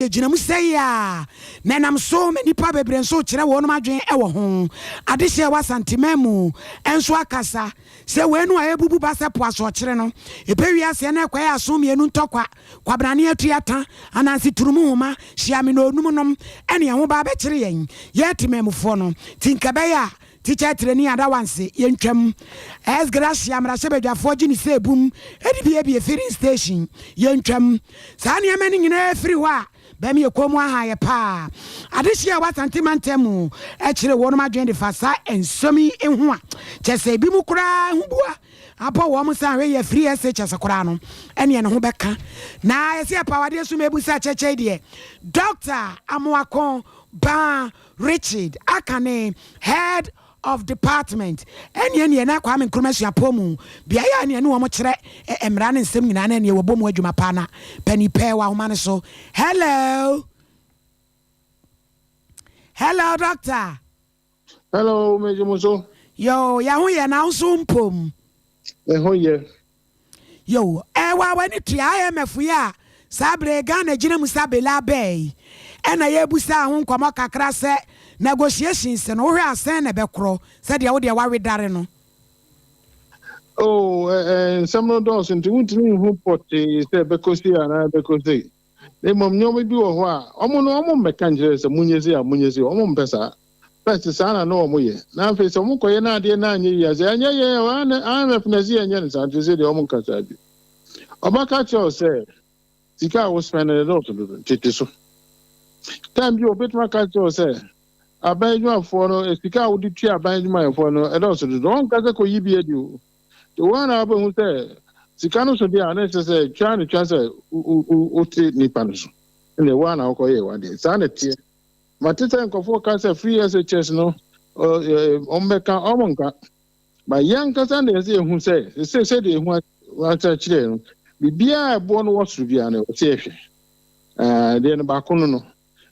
Ɛgyina mu sɛi a, na ɛnam so ma nnipa bebree nso rekyerɛ wɔnom adwene wɔ ho. Adehyeɛ a ɛwɔ Asanteman mu nso akasa sɛ wei no a ɛrebubu ba sɛ po asoɔkyere no, ɛbɛwie aseɛ na ɛkɔyɛ aso mmienu ntɔkwa, kwabrane atuata, ananse turum nhoma, hyiame na onum nom ɛne ɛho ba abɛkyere yɛn, yɛn temanmufoɔ no. Nti nka ɛbɛyɛ a Tikya Tireni Adawanse, yɛntwam. S. Gracia mmarahyɛbadwafoɔ gye ne sɛ bum de biebie filling station, yɛntwam. Saa nneɛma no nyinaa firi hɔ a, bɛm yɛ kɔn mu aha yɛ paa. Adehyeɛ a ɛwɔ Asante mantam mu kyere wɔnom adwene de fa saa nsɛm yi ho a, kyerɛ sɛ ebinom koraa ho bua abɔ wɔn sɛ ahwɛ yɛ free SHS koraa no, ɛneɛ ne ho bɛka. Na yɛsɛ yɛpaw adeɛ so ma ebu sɛ kyɛkyɛ yi deɛ, Dɔkta Amoako Baa Richard aka ne Head of Department ɛneɛ neɛ na Kwame Nkrumah Suapɔn mu beaeɛ a neɛ ne wɔn kyerɛ mmara ne nsɛm nyinaa na neɛ wɔbɔ mu adwuma paa na pani pɛɛ wɔ ahoma no so. Hello. Hello doctor. Hello, meje mo so. Yo, yɛ ho yɛ na wo nso mpom. Me ho yɛ. Yo, ɛwɔ a w'ani tua IMF yi a saa bere yi Ghana gyina mu sa bela bɛɛ yi ɛna yɛrebusaa ho nkɔmmɔ kakra sɛ negotiations no wohwɛ a sɛn na ɛbɛkorɔ sɛdeɛ wo deɛ w'awedare no. Oh, ɛ, ɛ, nsɛm no dɔɔso nti wontumi nhu pɔtee sɛ ɛbɛkɔ sei anaa ɛbɛkɔ sei. Na mmom nneɛma bi wɔ hɔ a, wɔn no wɔn mmɛka nkyerɛ sɛ monyɛ sei a monyɛ sei, wɔn mpɛ saa. First saa na na wɔn yɛ. Na afei sɛ wɔn kɔyɛ na adeɛ no anyɛ yie a, sɛ ɛnyɛ yɛ IMF na ɛsɛ yɛnyɛ no saa nti sɛ deɛ wɔn nka saa bi. Ɔbɛka kyerɛ wo sɛ sika a wo spend no dɔɔso dodo nti te so. Time bi obetumi aka kyerɛ wo sɛ aban adwumafoɔ no sika a wode tua aban adwumayɛfoɔ no ɛdɔɔso dodo. Ɔnka sɛ kɔyi bi adi o. Nti wɔn na wobɛhu sɛ sika no so deɛ a na ɛsɛ sɛ twa ne twa sɛ wote nipa no so. Ɛnna ɛwɔ a na wokɔyɛ w'adeɛ. Saa na ɛteɛ. Mate sɛ nkurɔfoɔ ka sɛ free SHS no wɔn bɛka wɔn nka. Ba yɛn ankasa na yɛsɛ yɛhu sɛ sɛ sɛdeɛ ehu akyerɛkyerɛ no biribiara a ɛboɔ no wɔ soro biara no ɛwɔ sɛ yɛhwɛ. Deɛ no baako no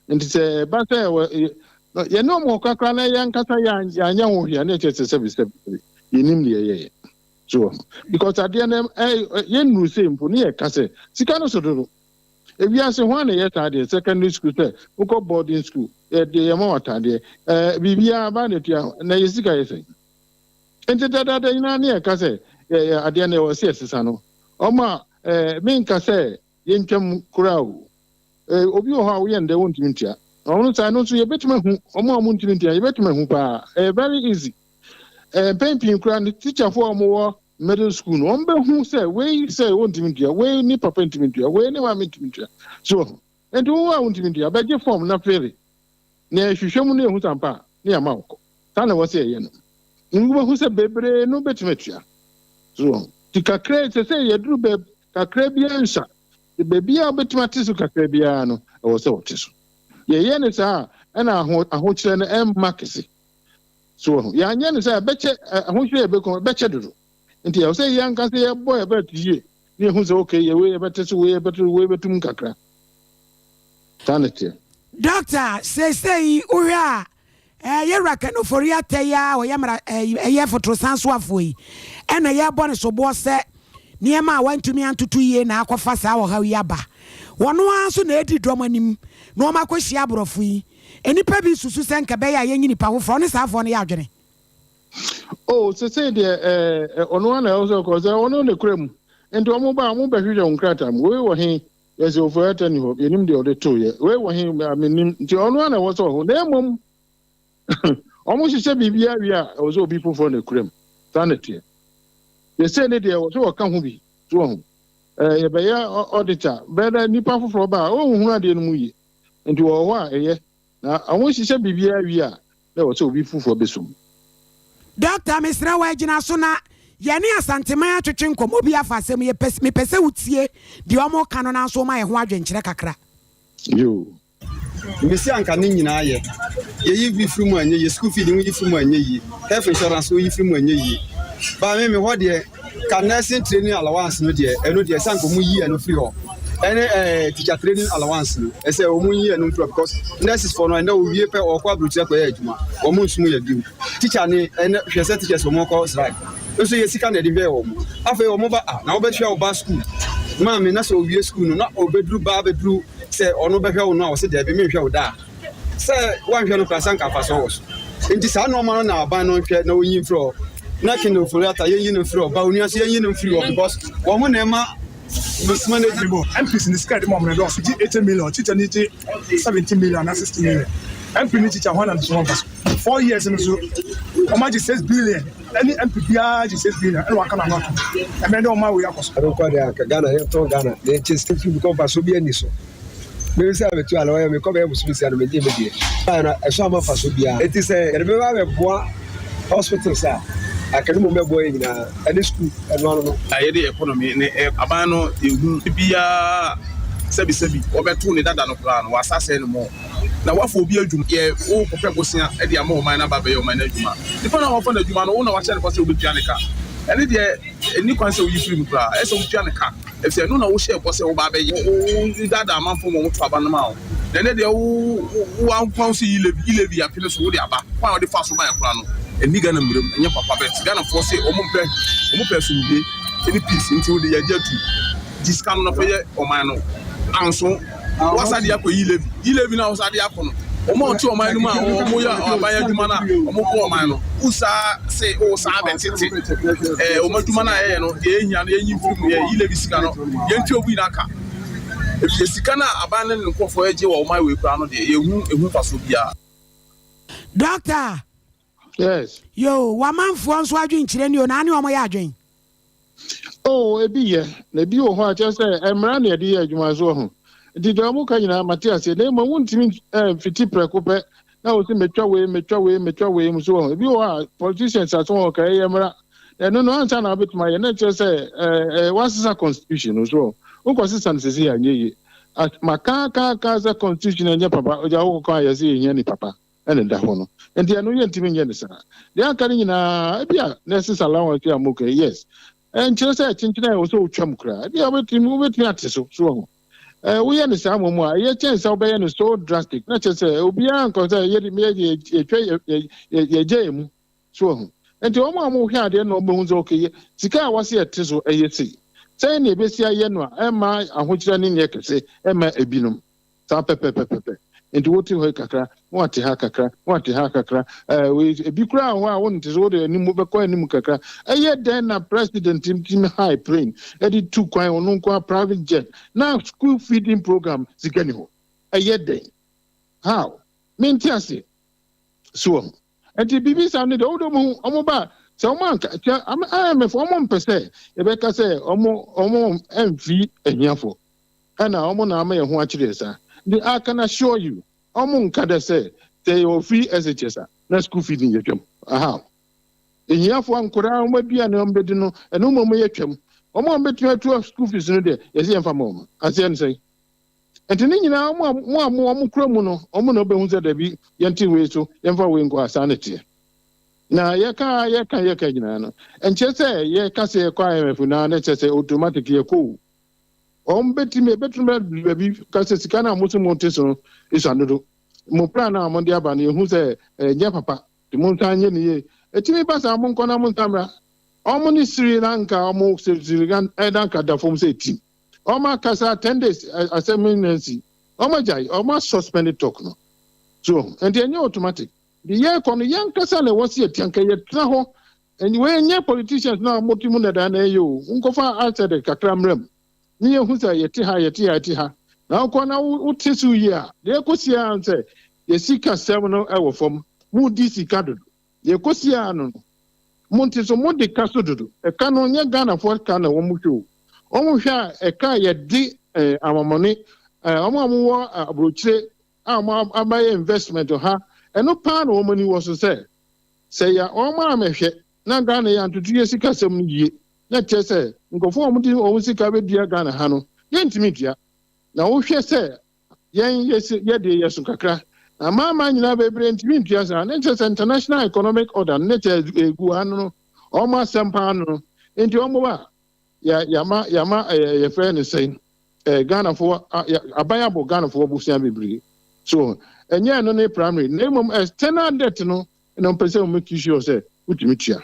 nti sɛ ɛba sɛ yɛne ɔmo kakra na yɛn ankasa yɛanyɛ ho hwee a na ɛkyerɛ sɛ sɛbi sɛbi yɛnim deɛ yɛyɛ so because adeɛ no yɛnnuru sɛ mpo ne yɛka sɛ sika no so dodo. Ewiase ho a na yɛ saa deɛ secondary school sɛ wokɔ boarding school yɛde yɛma wɔ ataadeɛ biribiara ba na tua na yɛ sika yɛ sɛ nti dadaada nyinaa ne yɛka sɛ yɛ adeɛ no yɛwɔ sɛ yɛsesa no ɔmo a menka sɛ yɛntwam koraa o. Obi wɔ hɔ a woyɛ ndɛ wontumi ntua ɔno saa no nso yɛbɛtumi ahu ɔmo a ɔmo ntumi ntua, yɛbɛtumi ahu paa, ɛyɛ very easy. Mpɛn pii koraa no teacherfoɔ a ɔmo wɔ middle school no wɔn bɛhu sɛ wei sɛ wontumi ntua, wei ne papa ntumi ntua, wei ne maame ntumi ntua so nti wo a wontumi ntua bɛgye form na fill na ɛhwehwɛ mu no ehu sampa a ne yɛama wokɔ. Saa na ɛwɔ sɛ yɛyɛ no wobɛhu sɛ bebree no bɛtumi atua so nti kakra sɛ yɛduru bɛ kakra biara nsa baabi a wobɛtumi ate so kakra biara no ɛwɔ sɛ wɔte so. Yɛyɛ ne saa ɛna ahokyerɛ no ɛmma kɛse so yɛanyɛ ne saa ɛbɛkyɛ, ahokyerɛ yɛbɛkɔ ɛbɛkyɛ dodo nti ɛwɔ sɛ yɛn ankasa yɛbɔ yɛbɛt yie ne yɛhu sɛ okay yɛ wei yɛbɛte so, wei yɛbɛte, wei bɛtum kakra, saa ne teɛ. Doctor, seesei wohwɛ a yɛwura Ken Ofori-Atta yi a ɔyɛ mmara ɛyɛ fotorosan soafoɔ yi ɛna yɛbɔ ne soboɔ sɛ nneɛma a wantumi antoto yie na akɔfa saa ɔhaw yi aba. Wɔn ara nso na edi dɔm anim na wɔn akɔhyia aborɔfo yi. Nnipa bi susu sɛ nka bɛyɛ a yɛnyi nipa foforɔ ɔne saa afoɔ no yɛ adwene. O sese deɛ ɔno ana ɛwɔ sɛ ɔkɔ sɛ ɔno ne kura mu nti ɔmo ba ɔmo bɛhwehwɛ wɔn krataa mu, wei wɔ he? Yɛsɛ Ofori-Atta ni hɔ, yɛnim deɛ ɔde to yɛ, wei wɔ he? Menim nti ɔno ana ɛwɔ sɛ ɔho na emom ɔmo hyehyɛ biribiara wie a ɛwɔ sɛ obi foforɔ na ekura mu. Saa na teɛ. Yɛsɛ ne deɛ ɛwɔ sɛ wɔka ho bi so wɔ ho yɛbɛyɛ auditor bɛrɛ nipa foforɔ ba a ɔnhunu adeɛ no mu yie nti wɔ hɔ a ɛyɛ na ɔmo hyehyɛ biribiara wie a na ɛwɔ sɛ obi foforɔ bɛsom. Doctor, mesrɛ wɔ agyina so na yɛne Asanteman atwetwe nkɔmmɔ bi afa asɛm yɛ mepɛ sɛ wotie deɛ ɔmo ka no nanso woma yɛ ho adwenkyerɛ kakra. Yo. Mbesi anka ne nyinaa yɛ yɛyi bi firi mu anyɛ yie, school feed woyi firi mu anyɛ yie, health insurance woyi firi mu anyɛ yie. Baa me hɔ deɛ ka nursing training allowance no deɛ ɛno deɛ sɛ anka ɔmo yi ɛno firi hɔ ɛne teacher training allowance no ɛsɛ ɔmo yi ɛno firi hɔ because nurses fɔ no ɛnɛ owie pɛ ɔkɔ aburokyerɛ kɔyɛ adwuma, wɔn nsum yɛ bio. Teacher ne ɛnɛ hwɛ sɛ teachers wɔn kɔ strike nso yɛ sika na ɛde hwɛ wɔn. Afei wɔn ba a na wɔbɛhwɛ ɔba school maame na sɛ owie school no na ɔbɛduru ba abɛduru. Sɛ ɔno bɛhwɛ wo no a, ɔse daabi menhwɛ wo da a, sɛ woanhwɛ no koraa sɛ anka mfasoɔ wɔ so. Nti saa nnoɔma no na aban no nhwɛ na ɔnyi mfiri hɔ. Na Ken Ofori-Atta yɛnyi no mfiri hɔ, Bawumia nso yɛnyi no mfiri hɔ because wɔn na ɛma mismanagement. MPs no sika a yɛde ma wɔn no ɛdɔɔso, gye 80 million, teacher no gye 70 million anaa 60 million. MP ne teacher hwan na ne so ho mfaso? 4 years no so wɔn agye 6 billion, ɛne MP biara gye 6 billion ɛna waka n'ano ato ɛmɛ dɛ wɔn awo yi akɔ so. Ɛno nkɔ deɛ, anka Ghana yɛntɔn Ghana na yɛnkyɛ sika firi mu kɔ, mfasoɔ bi ani so. Meme sɛ metu ala ɔyɛ mekɔ bɛyɛ bosome sia no, megye me deɛ baɛ no ɛso ama mfasoɔ biara. Ɛnti sɛ yɛde bɛba bɛboa hospitals a, anka ne mmom bɛboa yɛ nyinaa ɛne school ɛno ano no. Yɛde economy ne aban no ehu biara, sɛbisɛbi, wɔbɛto ne dada no koraa no wasa sɛ no mɔ na wafa obi adwuma yɛ wo kɔpɛ bosea de ama ɔman no aba bɛyɛ ɔman no adwuma. Nipa no a wafa no adwuma no, wo na wahyɛ no kɔ sɛ wobɛtua ne ka. Ɛne deɛ ɛni kwan sɛ woyi firi mu koraa, ɛsɛ wotua ne ka, ɛfisɛ ɛno na wohyɛ bɔ sɛ woba bɛyɛ wo dada amanfo ma wɔto aba no ma wo. Na ɛnɛ deɛ wo wankwan sɛ e-levy, e-levy apene so wode aba, kwan a wode fa so baeɛ koraa no ɛni Ghana mmerɛm, ɛnyɛ papa bɛt Ghanafoɔ sɛ ɔmo mpɛ, ɔmo pɛ asomdwe ɛne peace, nti wode yɛgye atu gye sika no na fa yɛ ɔman no anso wasa de akɔ e-levy. E-levy na wasa de akɔ no, ɔmo a ɔte ɔman no mu a ɔmo yɛ aban adwuma no a ɔmo bɔ ɔman no wosaa se wosaa bɛtete ɔmo adwuma no a yɛyɛ no deɛ, yɛhia no yɛnyi mfiri mu yɛ e-levy sika no, yɛntua obi nyinaa ka efisɛ sika no a aban no ne nkurɔfoɔ agye wɔ ɔman wei koraa no deɛ, yɛhu ehu mfasoɔ biara. Doctor. Yes. Yo, wamanfoɔ nso adwenkyerɛ ni o, na ane ɔmo yɛ adwen. Oh, ebi yɛ na ebi wɔ hɔ a kyerɛ sɛ mmara na yɛde yɛ adwuma so ho. Nti deɛ ɔmo ka nyinaa mate aseɛ, na mmom wontumi mfiti prɛko pɛ na wo sɛ metwa wei, metwa wei, metwa wei mu so wɔ ho. Ebi wɔ hɔ a politicians aso wɔ ka ɛyɛ mmara ɛno no ansa na wobɛtumi ayɛ na kyerɛ sɛ ɛɛ wasesa constitution no so wokɔ sesa no sisi anyɛ yie. Maka ka ka sɛ constitution ɛnyɛ papa, ɔgya wokɔkɔ ayɛ sɛ yɛhia ni papa ɛna da hɔ no, nti ɛno yɛntumi nyɛ ne saa. Deɛ aka no nyinaa, ebi a nurses allowance a mo yes, ɛnkyerɛ sɛ kyenkyene a ɛwɔ sɛ wotwam koraa. Ebi a wobɛtumi ate so so wɔ ho. Woyɛ no saa mmom a, ɛyɛ kyɛn sɛ wobɛyɛ no so drastic na kyerɛ sɛ obiara nkɔ sɛ yɛde yɛtwa yɛgya yɛ mu so wɔ ho. Nti wɔn a wɔhwɛ adeɛ na wɔbɛhu sɛ okay, sika a wɔsi ɛte so ɛyɛ sei, sɛn na ebesi ayɛ no a ɛma ahokyerɛ ne nyɛ kɛse ɛma ebinom saa pɛpɛpɛpɛpɛ. Nti wote hɔ kakra na wate ha kakra na wate ha kakra, ebi koraa hɔ a wonte so, wode anim bɛkɔ anim kakra. Ɛyɛ dɛn na president timi hire plane ɛde tu kwan, ɔno nko a private jet, na school feeding program sika ni hɔ? Ɛyɛ dɛn? How? Mente ase so. Nti biribi saa no deɛ, wode ɔmo ɔmo ba sɛ ɔmo anka kyɛ IMF, ɔmo mpɛ sɛ yɛbɛka sɛ ɔmo ɛmfi ahiafoɔ ɛna ɔmo na ama yɛn ho akyerɛ saa de. I can assure you, ɔmo nka dɛ sɛ yɛwɔ free SHS a na school feeding yɛ twam aha ehiafoɔ nkwadaa ɔmo aduane ɔmo bɛdi no, ɛno mo ɔmo yɛ twam. Ɔmo a ɔmo bɛtumi atua school fees no deɛ, yɛsɛ yɛn fa ma ɔmo aseɛ no sɛn. Nti ne nyinaa ɔmo a mo a mo ɔmo kura mu no, ɔmo na ɔbɛhu sɛ dabi, yɛnte wei so, yɛmfa wei nkɔ asa ne teɛ. Na yɛka nyinaa no, nkyerɛ sɛ yɛka sɛ yɛkɔ IMF na ne kyerɛ sɛ automatic yɛkɔ o. Ɔmo bɛtumi ebɛtumi baabi ka sɛ sika no a mo so mo te so no esua dodo, mo plan a mo de aba no, yɛhu sɛ ɛnyɛ papa, te mo nsa nyɛ ne yie. Etimi ba saa, mo nkɔ na mo nsa mmra. Ɔmo ne Sri Lanka, ɔmo Sri Lanka da fam sɛ tim. Ɔmo akasa 10 days, asɛm nansi ɔmo agyae, ɔmo asuspend talk no so. Nti ɛnyɛ automatic de yɛkɔ no. Yɛn kasa na ɛwɔ si yɛtia nka yɛtena hɔ. Ɛnyi wei nyɛ politicians na ɔmo ti mu dada na ɛyɛ o. Nkɔfa asɛ de kakra mmerɛ mu ne yɛhu sɛ yɛte ha, yɛte ha, yɛte ha na wokɔ na wote so yie a, deɛ ɛkɔsi a sɛ yɛsi kasɛm no ɛwɔ fam, modi sika dodo. Deɛ ɛkɔsi a no mo nte so, mode ka so dodo. Ɛka no nyɛ Ghanafoɔ ka na wɔn hwɛ o. Wɔn hwɛ a, ɛka a yɛde amamɔne wɔn a wɔwɔ aburokyire a wɔn abayɛ investment ha, ɛno paa na wɔn ani wɔ so sɛ yɛ wɔn a mɛhwɛ na Ghana yɛ antoto yɛ sikasɛm no yie, na kyerɛ sɛ nkurɔfoɔ a wɔde wɔn sika bɛdua Ghana ha no, yɛntumi dua. Na wohwɛ sɛ yɛn yɛde yɛ so kakra na amaama nyinaa bebree ntumi ntua saa, ne kyerɛ sɛ international economic order no ne kyerɛ egu ha no, wɔn asɛm paa no. Nti wɔn ba yɛ yama yɛfrɛ no sɛn, Ghanafoɔ aban abɔ Ghanafoɔ busua bebree so. Ɛnyɛ ɛno ne primary, na mmom external debt no na mpɛ sɛ wɔn make sure sɛ wotumi tua,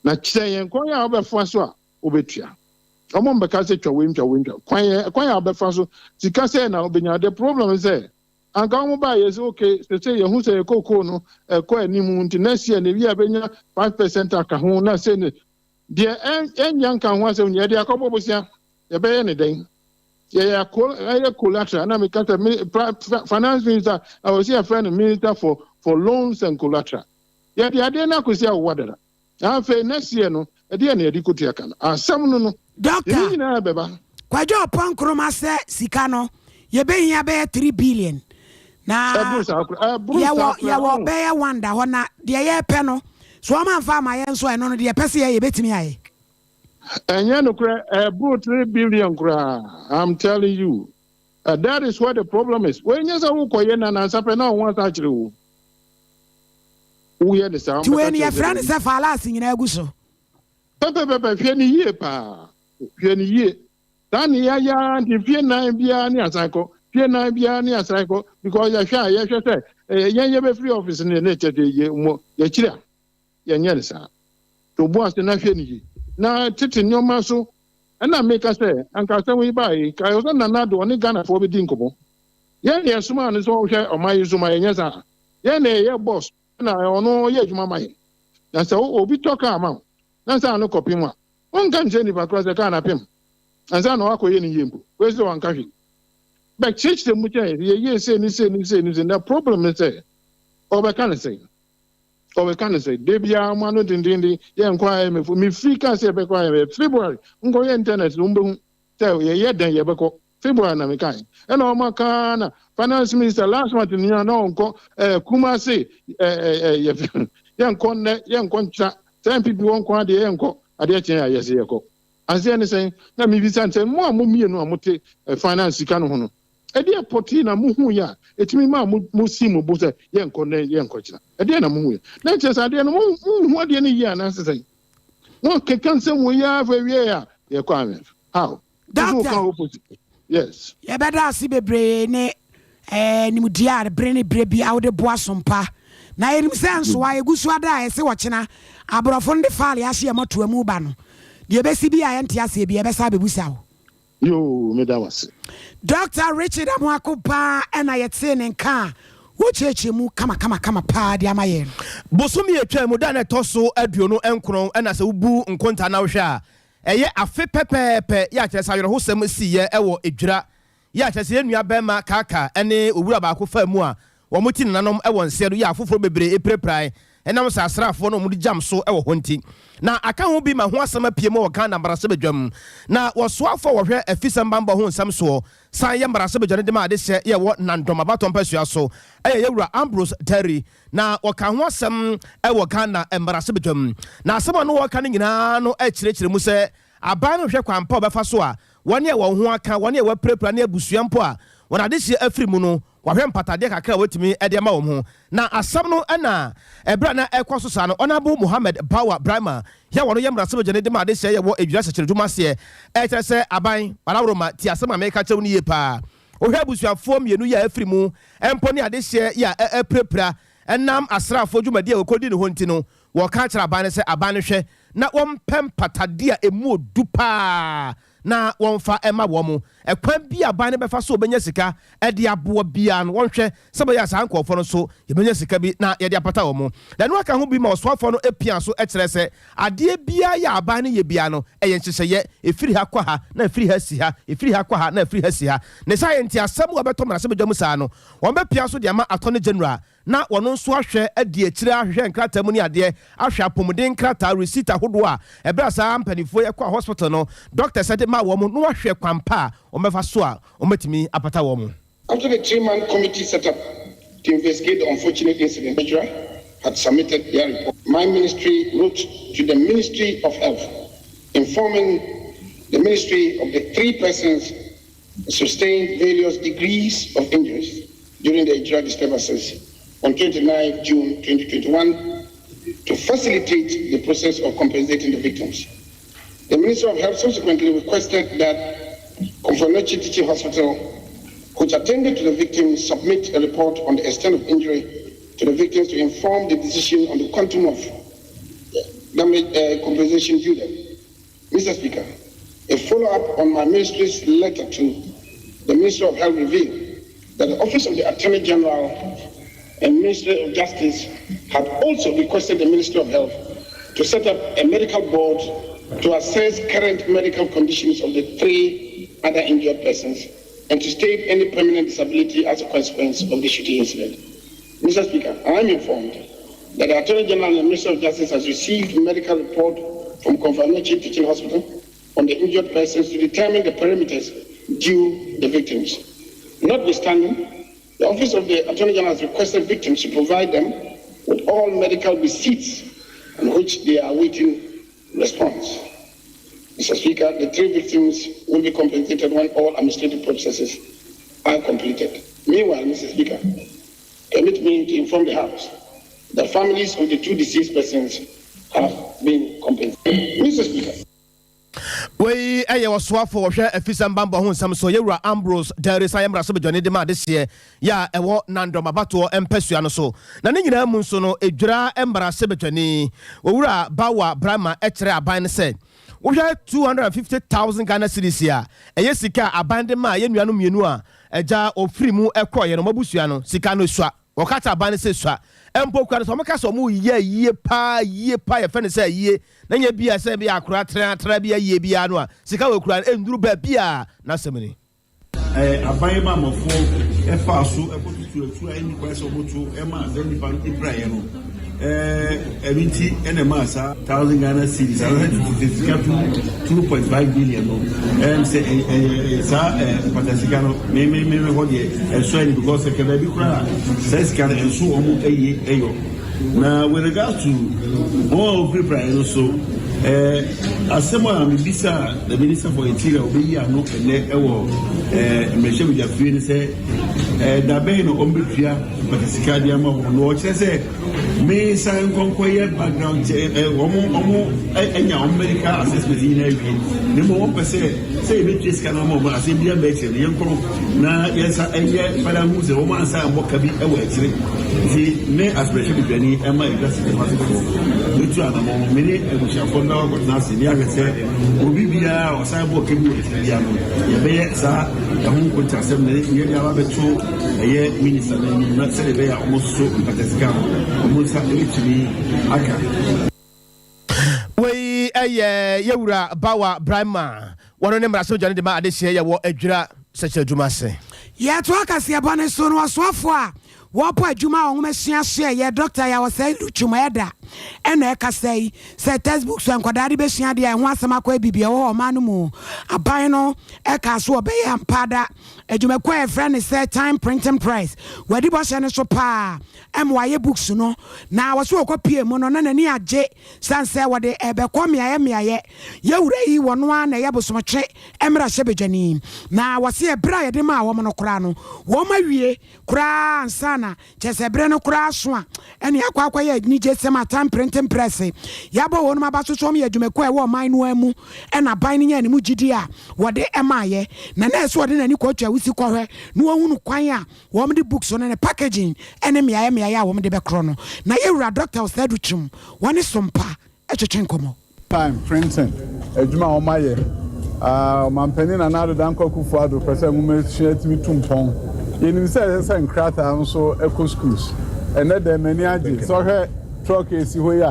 na kyerɛ yɛn kwan a wɔbɛfoa so a wobɛtua. Wɔn mbɛka sɛ twa wei ntwa wei ntwa. Kwan yɛ kwan a wɔbɛfa so sika sɛ na wɔbɛnya. The problem sɛ anka wɔn baa yɛ sɛ okay, sese yɛhu sɛ yɛ kookoo no ɛkɔ anim, nti next year na ebi a bɛnya 5% aka ho na sɛ ne deɛ ɛnya nka ho asɛm yɛde akɔbɔ bosia, yɛbɛyɛ ne dɛn? Yɛyɛ akɔ ɛyɛ collateral na meka sɛ finance minister ɛwɔ sɛ yɛfrɛ no minister for loans and collateral. Yɛde adeɛ no akɔsi awowa dada. Afei next year no, ɛdeɛ na yɛde kɔtua ka no asɛm no. Doctor. Yɛne nyinaa bɛba. Kwadwo Ɔpɔ Nkroma sɛ sika no yɛbɛhia bɛyɛ 3 billion na Ɛboro saa koraa, ɛboro saa yɛwɔ koraa. Yɛwɔ Ɔho. bɛyɛ one da hɔ na deɛ yɛpɛ no so ɔma mfa ama yɛn nso, ɛno no deɛ yɛpɛ sɛ yɛ yɛbɛtumi ayɛ. Ɛnyɛ nokorɛ, ɛboro 3 billion koraa. I'm telling you, that is where the problem is. Wɔnyɛ sɛ wokɔyɛ na nansa pɛ na wo ho asa akyerɛ wo, woyɛ ne saa. Nti wei no yɛfrɛ no sɛ faalaase nyinaa gu so. Pɛpɛpɛpɛ, hwɛ ne yie paa, hwɛ ne yie. Saa ne yɛayɛ nti fie nan biara ne asan kɔ fie nan biara ne asan kɔ, because yɛhwɛ a yɛhwɛ sɛ yɛn yɛbɛfiri office no ne kyɛ sɛ yɛ mo yɛkyiri a yɛnyɛ ne saa. To bo ase na hwɛ ne yie na tete nneɛma so. Ɛna meka sɛ anka asɛm yi baa yi ka sɛ Nana do ɔne Ghanafoɔ bɛdi nkɔmmɔ. Yɛn na yɛsoma no sɛ ɔhwɛ ɔman yi so ma yɛnyɛ saa. Yɛn na yɛyɛ boss na ɔno yɛ adwuma ma yɛn. Na sɛ obi tɔ kaa ma wo na sɛ ano kɔpem a, wonka nkyerɛ nipa korɔ sɛ kaa na pem ansa na wakɔyɛ ne yie mpo. Wei sɛ wanka hwee bɛkyerɛkyerɛ mu kyɛ yɛyie sei ne sei ne sei ne sei. Na problem ne sɛ ɔbɛka ne sɛ de biara mo ano dendenden yɛnkɔ IMF. Mefiri ka sɛ yɛbɛkɔ IMF February, nkɔyɛ internet no mbɛhu sɛ yɛyɛ dɛn yɛbɛkɔ February na mekae. Ɛna ɔma kaa na finance minister last month no na ɔnkɔ Kumase ɛɛ ɛɛ yɛnkɔ nnɛ, yɛnkɔ nkyena sɛ NPP wɔ nkɔ adeɛ, yɛnkɔ adeɛ kyɛn a yɛsɛ yɛkɔ aseɛ ne sɛn. Na mebisa sɛ mo a mo mmienu a mote finance sika no ho no, ɛdeɛ pɔtee na mohu yɛ a ɛtumi maa mo si mo bo sɛ yɛnkɔ nnɛ, yɛnkɔ kyena? Ɛdeɛ na mohu yɛ na kyerɛ sɛ adeɛ no monhu adeɛ no yie anaasɛ sɛn? Mo keka nsɛm wɔ yi afɔ awie a yɛkɔ IMF how? Doctor. Yes. Yɛbɛda ase bebree ne nimdeɛ a bere ne bere bi a wode boa sompa na yɛnim sɛ nsoa yɛgu so ada a ɛsɛ wɔkyena aborɔfo no de file ahyɛ yɛ mɔtoa mu ba no deɛ ɛbɛsi bi a yɛnte aseɛ bi yɛbɛsa bɛbusa wo. Yoo, meda wase. Dr Richard Amoako paa ɛna yɛtee ne nka a wɔkyerɛkyerɛ mu kama paa de ama yɛn. Bosomi atwa mu da na ɛtɔ so 29 ɛna sɛ wobu nkonta na wohwɛ a, ɛyɛ afe pɛpɛɛpɛ yɛ akyerɛ sɛ awerɛhosɛm siiɛ ɛwɔ Edwira yɛ akyerɛ sɛ yɛn nua bɛrima Kaaka ɛne owura baako fa mu a wɔn ti nananom ɛwɔ nseɛ do yɛ afoforɔ bebree epirapirae ɛnam sɛ asraafoɔ no wɔn de gyam so ɛwɔ hɔ. Nti na aka ho bi ma ho asɛm apue mu wɔ Ghana mmarahyɛbadwam na wɔsoafoɔ a wɔhwɛ afisɛm bambɔ ho nsɛm soɔ san yɛ mmarahyɛbadwa no de ma adehyɛ yɛ wɔ Nandɔm abatɔ mpasua so ɛyɛ yɛwura Ambrose Terry na wɔka ho asɛm ɛwɔ Ghana mmarahyɛbadwam. Na asɛm a no wɔka no nyinaa no ɛkyerɛkyerɛ mu sɛ aban no hwɛ kwan pa a wɔbɛfa so a wɔne a wɔn ho aka, wɔne a wɔapirapira ne abusua mpo a wɔn adehyeɛ afiri mu no, wɔahwɛ mpatadeɛ kakra a wɔatumi de ama wɔn ho. Na asɛm no ɛna ɛberɛ a na ɛkɔ so saa no, Honourable Mohammed Bawa Brahma yɛ wɔn yɛ mmarahyɛbadwa no de ma adehyɛ yɛ wɔ Edwira Sɛkyerɛdwuma aseɛ ɛkyerɛ sɛ aban waraworoma ti asɛm a meka kyerɛw no yie paa. Wohwɛ abusuafoɔ mmienu yi a afiri mu mpo ne adehyeɛ yi a ɛpirapira ɛnam asraafoɔ dwumadi a wɔkɔdi ne hɔ nti no, wɔka kyerɛ aban no sɛ aban no hwɛ na wɔmpɛ mpatadeɛ a ɛmu odu paa na wɔmfa ɛma wɔn mo. Ɛkwan bi aban no bɛfa so wɔbɛnya sika ɛde aboa biara no, wɔnhwɛ sɛ bɛyɛ saa nkurɔfoɔ no so yɛbɛnya sika bi na yɛde apata wɔn mo. Na ɛno aka ho bi ma ɔsoafoɔ no apia so kyerɛ sɛ adeɛ biara yɛ aban no yɛ biara no ɛyɛ nhyehyɛeɛ, ɛfiri ha kɔ ha na ɛfiri ha si ha, ɛfiri ha kɔ ha na ɛfiri ha si ha. Ne saa yɛ nti asɛm a wɔbɛtɔ mmarahyɛbadwa mu saa no, wɔn bɛpia so de ama Attorney General na wɔn nso ahwɛ adi akyire ahwehwɛ nkrataa mu ne adeɛ, ahwɛ apɔmuden nkrataa, receipt ahodoɔ a ɛberɛ a saa mpanimfoɔ yi kɔ hospital no doctors de ma wɔn no, wahwɛ kwan pa a wɔbɛfa so a wɔbɛtumi apata wɔn. After the three-man committee set up to investigate the unfortunate incident had submitted their report, my ministry wrote to the Ministry of Health, informing the ministry of the three persons sustained various degrees of injuries during the Ejura disturbances on 29 June 2021 to facilitate the process of compensating the victims. The Ministry of Health subsequently requested that Komfo Anokye Teaching Hospital, which attended to the victims, submit a report on the extent of injury to the victims to inform the decision on the quantum of damage compensation due them. Mr. Speaker, A follow-up on my ministry's letter to the Ministry of Health revealed that the Office of the Attorney General and Ministry of Justice had also requested the Ministry of Health to set up a medical board to assess current medical conditions of the three other injured persons and to state any permanent disability as a consequence of the shooting incident. Mr. Speaker, I am informed that the Attorney General and the Ministry of Justice has received medical report from Komfo Anokye Teaching Hospital on the injured persons to determine the parameters due the victims. Notwithstanding, the Office of the Attorney General has requested victims to provide them with all medical receipts on which they are awaiting response. Mr. Speaker, the three victims will be compensated when all administrative processes are completed. Meanwhile, Mr. Speaker, permit me to inform the House the families of the two deceased persons have been compensated. Mr. Speaker. Wei yɛ ɔsoafo ɔhwɛ afisɛm bammɔ ho nsɛm so, Yɛwura Ambrose Dery san yɛ mmarahyɛbadwani de ma adehyeɛ yɛ a ɛwɔ Nandom abatoɔ mpasua no so. Na ne nyinaa mu nso no, Edwira mmarahyɛbadwani, Owura Bawa Braimah kyerɛɛ aban no sɛ, wohwɛ 250,000 Ghana cedis a ɛyɛ sika a aban de maa yɛn nuanom mmienu a agya wɔfiri mu kɔeɛ no, wɔn abusua no, sika no sua. Wɔka kyerɛ aban no sɛ sua. Mpo kura no sɛ wɔka sɛ wɔreyɛ ayie paa yie paa yɛfrɛ no sɛ ayie na nyɛ bi a sɛ bi akora tra tra bi ayie biara no a sika wɔ kura no ɛnduru baabi a n'asɛm ni. Ɛɛ aban bammɔfoɔ faa so kɔtutuu atuo a ɛnni kwan sɛ wɔto maa saa nnipa no piraeɛ no. Ɛno nti na ɛmaa saa thousand Ghana cedis anaasɛ tete sika 2.5 billion no ɛm sɛ ɛyɛ saa mpata sika no me me me hɔ deɛ ɛsɔ ani because ɛkɛ baabi koraa saa sika no ɛnso wɔn ɛyɛ ɛyɔ na with regards to wɔn a wɔpirapiraeɛ no so ɛɛ asɛm a mebisa the minister for interior ɔbɛyi ano ɛnɛ ɛwɔ ɛɛ mmarahyɛbadwafie no sɛ ɛɛ dabɛn na wɔn bɛtua mpata sika de ama wɔn na ɔkyerɛ sɛ Me nsan nkɔ nkɔyɛ background check ɛ wɔn wɔn anya wɔn medical assessment nyinaa awie na mmom wɔn pɛ sɛ sɛ yɛbɛtua sika no ama wɔn asɛm bi aba akyire no yɛnkɔ na yɛnsa ɛnyɛ fada hu sɛ wɔn ansa mmɔ ka bi wɔ akyire nti me asomɛhwɛ bidwani ɛma ɛdwa sika no asefoɔ mɛtu anamɔ me ne abusuafoɔ no bɛkɔ akɔtena ase ne ahwɛ sɛ obi biara ɔsan bɔ ka bi wɔ akyire biara no yɛbɛyɛ saa ɛho nkontasɛm na yɛde aba bɛto Ɛyɛ minista no anim na sɛdeɛ ɛbɛyɛ a wɔn nso mpatasika no wɔn nsa bɛtumi aka. Wei yɛ Yɛwura Bawa Braimah, wɔno ne mmarahyɛbadwani de ma adehyeɛ yɛ wɔ Adwira sɛkyerɛ adwuma ase. Yɛtoa kaseɛbɔ no so no, ɔsoafoɔ a wɔpɔ adwuma wɔ nwomasua soɛyɛ, Dɔkta Yaw Osei Luchum Ɛda na ɛkasa yi, sɛ textbooks a nkwadaa de bɛsua adeɛ a ɛho asɛm akɔ abibi a ɛwɔ hɔ ɔman no mu. Aban no kaa so wɔbɛyɛ ampa da Adwumakuo a yɛfrɛ no sɛ Time Printing Press, wɔadi bɔhyɛ no so paa ma wɔayɛ books no, na wɔso wɔkɔ pie mu no na n'ani agye sane sɛ wɔde ɛbɛkɔ mmeaeɛ mmeaeɛ. Yɛwura yi wɔno ara na ɛyɛ bosomtwe mmarahyɛbadwani, na wɔse ɛberɛ a yɛde maa wɔn no koraa no wɔn awie koraa ansa na Kyerɛ sɛ bere no koraa so a ɛne akɔ akɔyɛ anigyesɛm a Time Printing Press yɛabɔ wɔnom aba so sɛ wɔyɛ adwumakuo a ɛwɔ ɔman no ara mu na aban no nyaa ne mu gyidie a wɔde maeɛ na na ɛsɛ wɔde n'ani kɔtwa wusi kɔhwɛ na wɔhunu kwan a wɔde books no ne packaging ne mmeaeɛ mmeaeɛ a wɔde bɛkorɔ no. Na yɛwura Dɔkta Osei Adutwum wɔne Sompa twetwe nkɔmmɔ. Time printing adwuma a wɔayɛ. Ɔmanpanin Nana Addo Dankwa Akufo Addo pɛ sɛ nwomasua tumi tu mpɔn. Yɛnim sɛ ɛsɛ sɛ nkrataa nso kɔ schools. Ɛnnɛ dɛn m'ani agye sɛ ɔhwɛ truck a ɛsi hɔ yi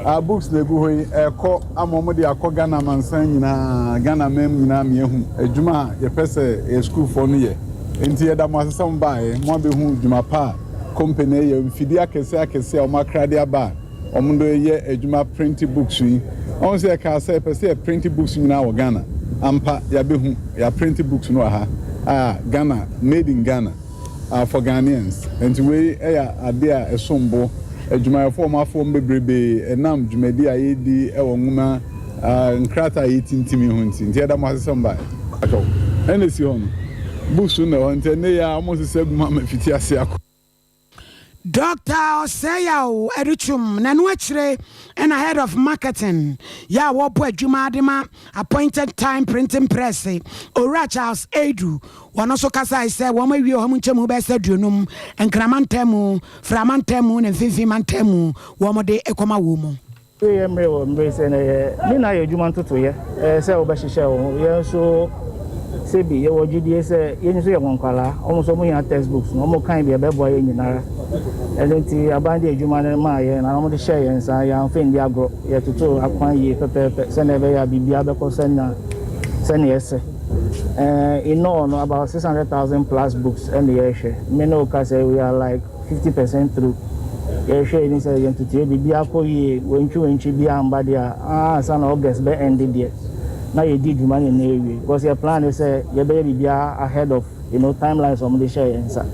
a, books na ɛgu hɔ yi, ɛrekɔ ama wɔde akɔ Ghana amansan nyinaa, Ghana man mu nyinaa ma yɛahu adwuma a yɛpɛ sɛ yɛn sukuufoɔ no yɛ. Enti yɛda mo ase sɛ mobaeɛ, moabɛhu dwuma pa a company yɛ, mfidie akɛseɛ akɛseɛ a wɔakra de aba a Wɔn de yɛ adwuma printe books yi. Wahu sɛ yɛkaa sɛ yɛpɛ sɛ yɛ printe books nyinaa wɔ Ghana. Ampa, yɛabɛhu. Yɛaprinte books no wɔ ha a Ghana, made in Ghana, for Ghanaians. Nti wei yɛ adeɛ a ɛsom bo. Adwumayɛfoɔ a wɔafa wɔn bebrebee ɛnam dwumadi a yɛredi wɔ nwoma, nkrataa a yɛtintim yi ho nti. Nti yɛda mo ase sɛ mobaeɛ. Ɛna ɛsi hɔ no, books no na ɛwɔ hɔ. Nti ɛnnɛ yi ara wɔresesa agu mu ama afiti ase akɔ. Dɔkta Osei-Yaw Adutwum na ɛno akyire na Head of Marketing yɛ a wɔbɔ adwuma de ma Appointed Time Printing Press, Owura Charles Adu, wɔn nso kasae sɛ wɔn awie ɔha mu nkyɛmu bɛyɛ sɛ 50 Nkran mantam mu, Fra mantam mu ne Mfimfini mantam mu wɔn de kɔma wɔn mu. Yɛ mmerɛ wɔ mmerɛ sɛ na yɛ ne na yɛ adwuma ntotoeɛ ɛɛ sɛ wobɛhyehyɛ wo ho. Yɛn nso sɛbi yɛwɔ gyidie sɛ yɛn nso yɛwɔ nkwadaa, wɔn nso wɔhia textbooks no, wɔn kan bi ɛbɛboa yɛn nyinara. Ɛno nti aban de adwuma no maa yɛn na wɔde hyɛɛ yɛn nsa, yɛamfa nni agorɔ, yɛtotoo akwan yie pɛpɛɛpɛ sɛnea ɛbɛyɛ a biribiara bɛkɔ sɛnea sɛnea ɛsɛ. Ɛɛ in all no about 600,000 plus books ɛna yɛrehwɛ. Me ne wo ka sɛ we are like 50% through. Yɛhwɛ ani sɛ yɛn ntotoeɛ biribiara kɔ yie, wantwi wantwi biara amba deɛ a, ansa na August bɛ end deɛ, na yɛdi dwuma no nyinaa awie. Because yɛ plan ne sɛ yɛbɛyɛ biribiara ahead of you know, timelines a wɔde hyɛɛ yɛn nsa.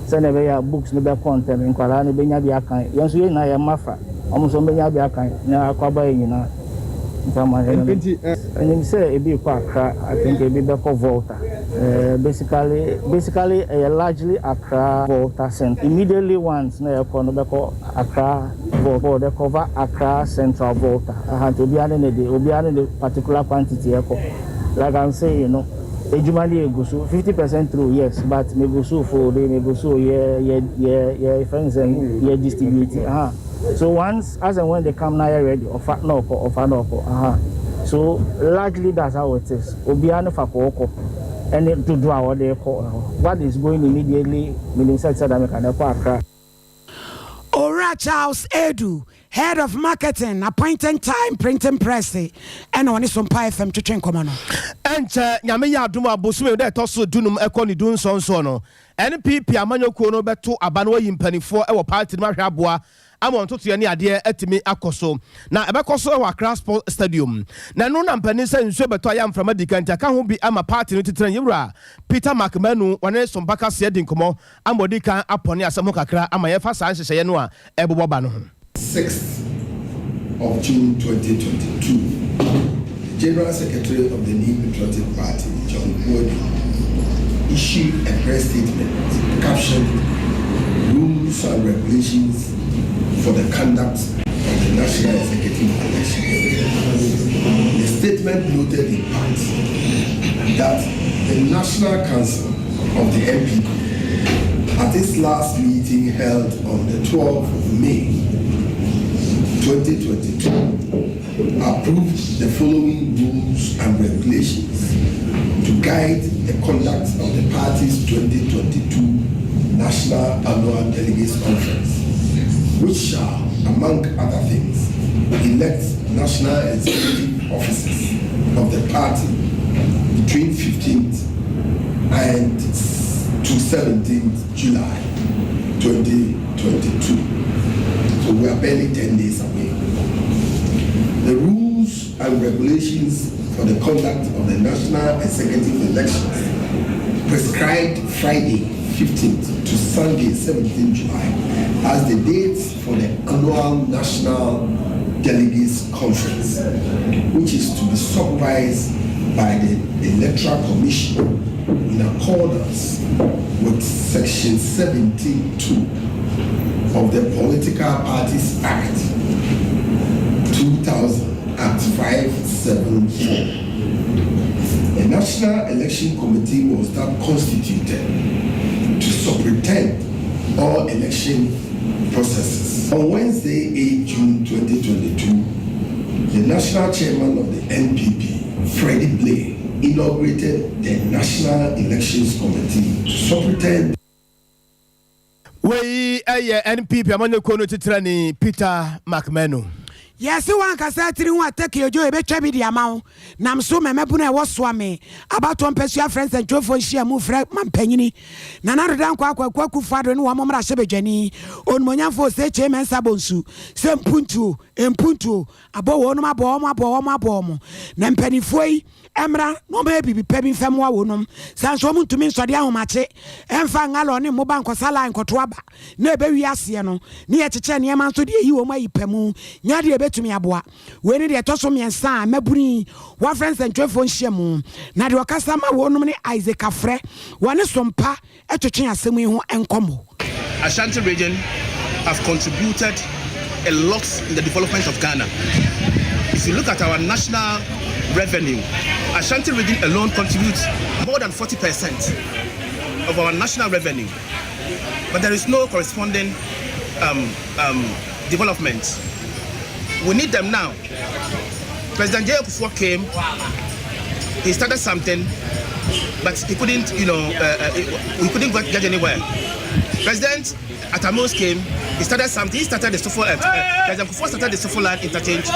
Sɛnea ɛbɛyɛ a books no bɛkɔ ntɛm, nkwadaa no bɛnya bi akan. Yɛn nso yɛn nyinaa yɛn mma fa, wɔn nso wɔbɛnya bi akan na akɔ aba yɛn nyinaa. Nti ama yɛn no. Ɛnim sɛ ebi rekɔ Accra, I think ebi bɛkɔ Volta. Basically, basically ɛyɛ largely Accra Volta Central. Immediately ones na ɛkɔ no bɛkɔ Accra Volta, they cover Accra Central Volta. Aha nti obiara ne ne de, obiara ne ne particular quantity ɛkɔ. Like I'm saying no, edwuma no egu so 50% through, yes, but megu so fold, megu so yɛ yɛ yɛ yɛ fɛn sɛ yɛ distribute. Aha. So once as and when they come na yɛ ready, ɔfa na ɔkɔ, ɔfa na ɔkɔ. Aha. So largely that's how it is. Obiara ne fa kɔ ɔkɔ ɛne dodo a wɔde kɔ hɔ. What is going immediately, meaning sɛ sɛ dame ka na ɛkɔ Accra. Owura Charles Edu, Head of Marketing, Appointed Time Printing Press, ɛna ɔne Sompa FM twetwe nkɔmmɔ no. Ɛnkyɛ Nyame yɛ adom a, bosome dɛ ɛtɔ so 15 ɛkɔ ne 17 soɔ no, NPP amanyɔkuo no bɛto aba no wayi mpanimfoɔ ɛwɔ party no ahwɛ aboa ama ntotoeɛ ne adeɛ atumi akɔ so, na ɛbɛkɔ so ɛwɔ Accra Sport Stadium. Na ɛno na mpanin sɛ nsuo bɛtɔ ayɛ mframa di kan nti aka ho bi ama party no titire yɛwura Peter Mac Manu wɔne Sompa kaseɛ di nkɔmmɔ ama ɔdi kan apɔne asɛm ho kakra ama yɛfa saa nhyehyɛeɛ no a ɛbobɔ ba no ho. 6th of June 2022, the General Secretary of the New Patriotic Party, John Boadu, issued a press statement captioned "Rules and Regulations for the Conduct of the National Executive Election." The statement noted in part that the National Council of the NPP, at its last meeting held on the 12th of May 2022, approved the following rules and regulations to guide the conduct of the party's 2022 National Annual Delegates Conference, which shall, among other things, elect national executive officers of the party between 15th and to 17th July 2022. So we are barely 10 days away. The rules and regulations for the conduct of the national executive elections prescribed Friday 15th to Sunday 17th July as the dates for the annual National Delegates Conference, which is to be supervised by the Electoral Commission in accordance with Section 72 of the Political Parties Act 2000, Act 574. A National Election Committee was then constituted to superintend all election processes. On Wednesday, 8 June 2022, the national chairman of the NPP, Freddie Blay, inaugurated the National Elections Committee to superintend Wei ɛyɛ NPP amanyɔkuo no titirani Peter Mac Manu. Yɛse wankasa tiri ho atɛkiodwo yɛbɛtwa bi de ama wo nam so mɛmɛbu no a ɛwɔ soa me abatoɔ mpɛsua frɛ nsɛntwerɛfoɔ nhyia mu frɛ mampanyini Nana Addo Dankwa Akwaku Akufo Addo ne wɔn mmarahyɛ badwani onumonyamfoɔ Osei Kyei Mensah Bonsu sɛ mpuntuo mpuntuo abɔ wɔnom abɔ wɔn abɔ wɔn abɔ wɔn na mpanimfoɔ yi mmra na wɔn biribi pɛ bi mfɛmoa wɔnom san so wɔn ntumi nsɔde ahomakye ɛmfa ngalɔ ne mmoba nkɔsa line nkɔto aba na ɛbɛwi aseɛ no ne yɛkyekyɛ nneɛma nso de eyi wɔn ayi pɛ mu nya deɛ ɛbɛtumi aboa. Wei ne deɛ ɛtɔ so 3 a mmabuni wɔafrɛ nsɛntwerɛfoɔ nhyia mu, na deɛ ɔkasa ma wɔnom ne Isaac Afrɛ wɔne Sompa ɛtwetwe asɛm yi ho nkɔmmɔ. Ashanti Region have contributed a lot in the development of Ghana. If you look at our national revenue, Ashanti Region alone contributes more than 40% of our national revenue. But there is no corresponding development. We need them now. President J. Kufuor came, he started something, but he couldn't, you know, we couldn't get anywhere. President Atta Mills came, he started something, he started the Sofoline, President Kufuor started the Sofoline interchange.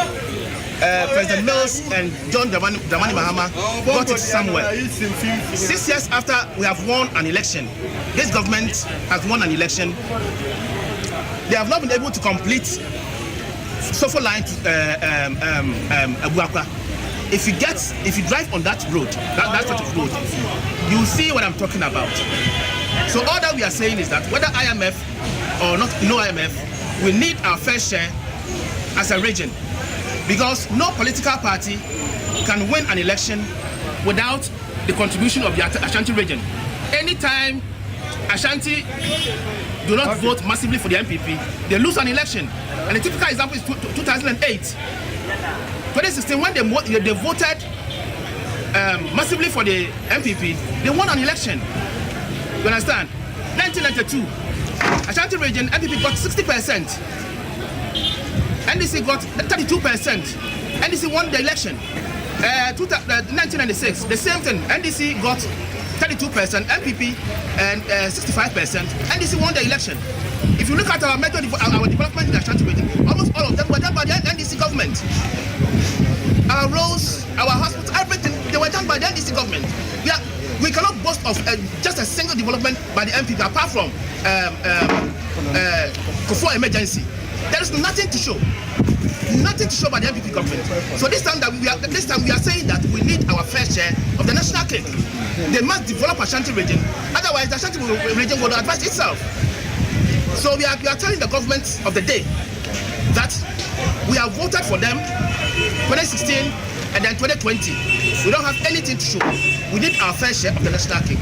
President Mills and John Dramani, Dramani Mahama got it somewhere. 6 years after we have won an election, this government has won an election. They have not been able to complete Sofoline to Abuakwa. If you drive on that road, that sort of road, you will see what I'm talking about. So all that we are saying is that whether IMF or not, no IMF, we need our fair share as a region, because no political party can win an election without the contribution of the Ashanti region. Anytime Ashanti do not vote massively for the NPP, they lose an election. And the typical example is 2008. 2016, when they voted massively for the NPP, they won an election. You understand? 1992, Ashanti region, NPP got 60%. NDC got 32%. NDC won the election. 1996, the same thing. NDC got 32%, NPP and 65%. NDC won the election. If you look at our method, our development in the Ashanti region, almost all of them were done by the NDC government. Our roads, our hospitals, everything, they were done by the NDC government. We cannot boast of just a single development by the NPP apart from Kufuor emergency. There is nothing to show. Nothing to show by the NPP government. So this time we are saying that we need our fair share of the national cake. They must develop Ashanti region. Otherwise, the Ashanti region will advise itself. So we are telling the government of the day that we have voted for them 2016 and then 2020. We don't have anything to show. We need our fair share of the national cake.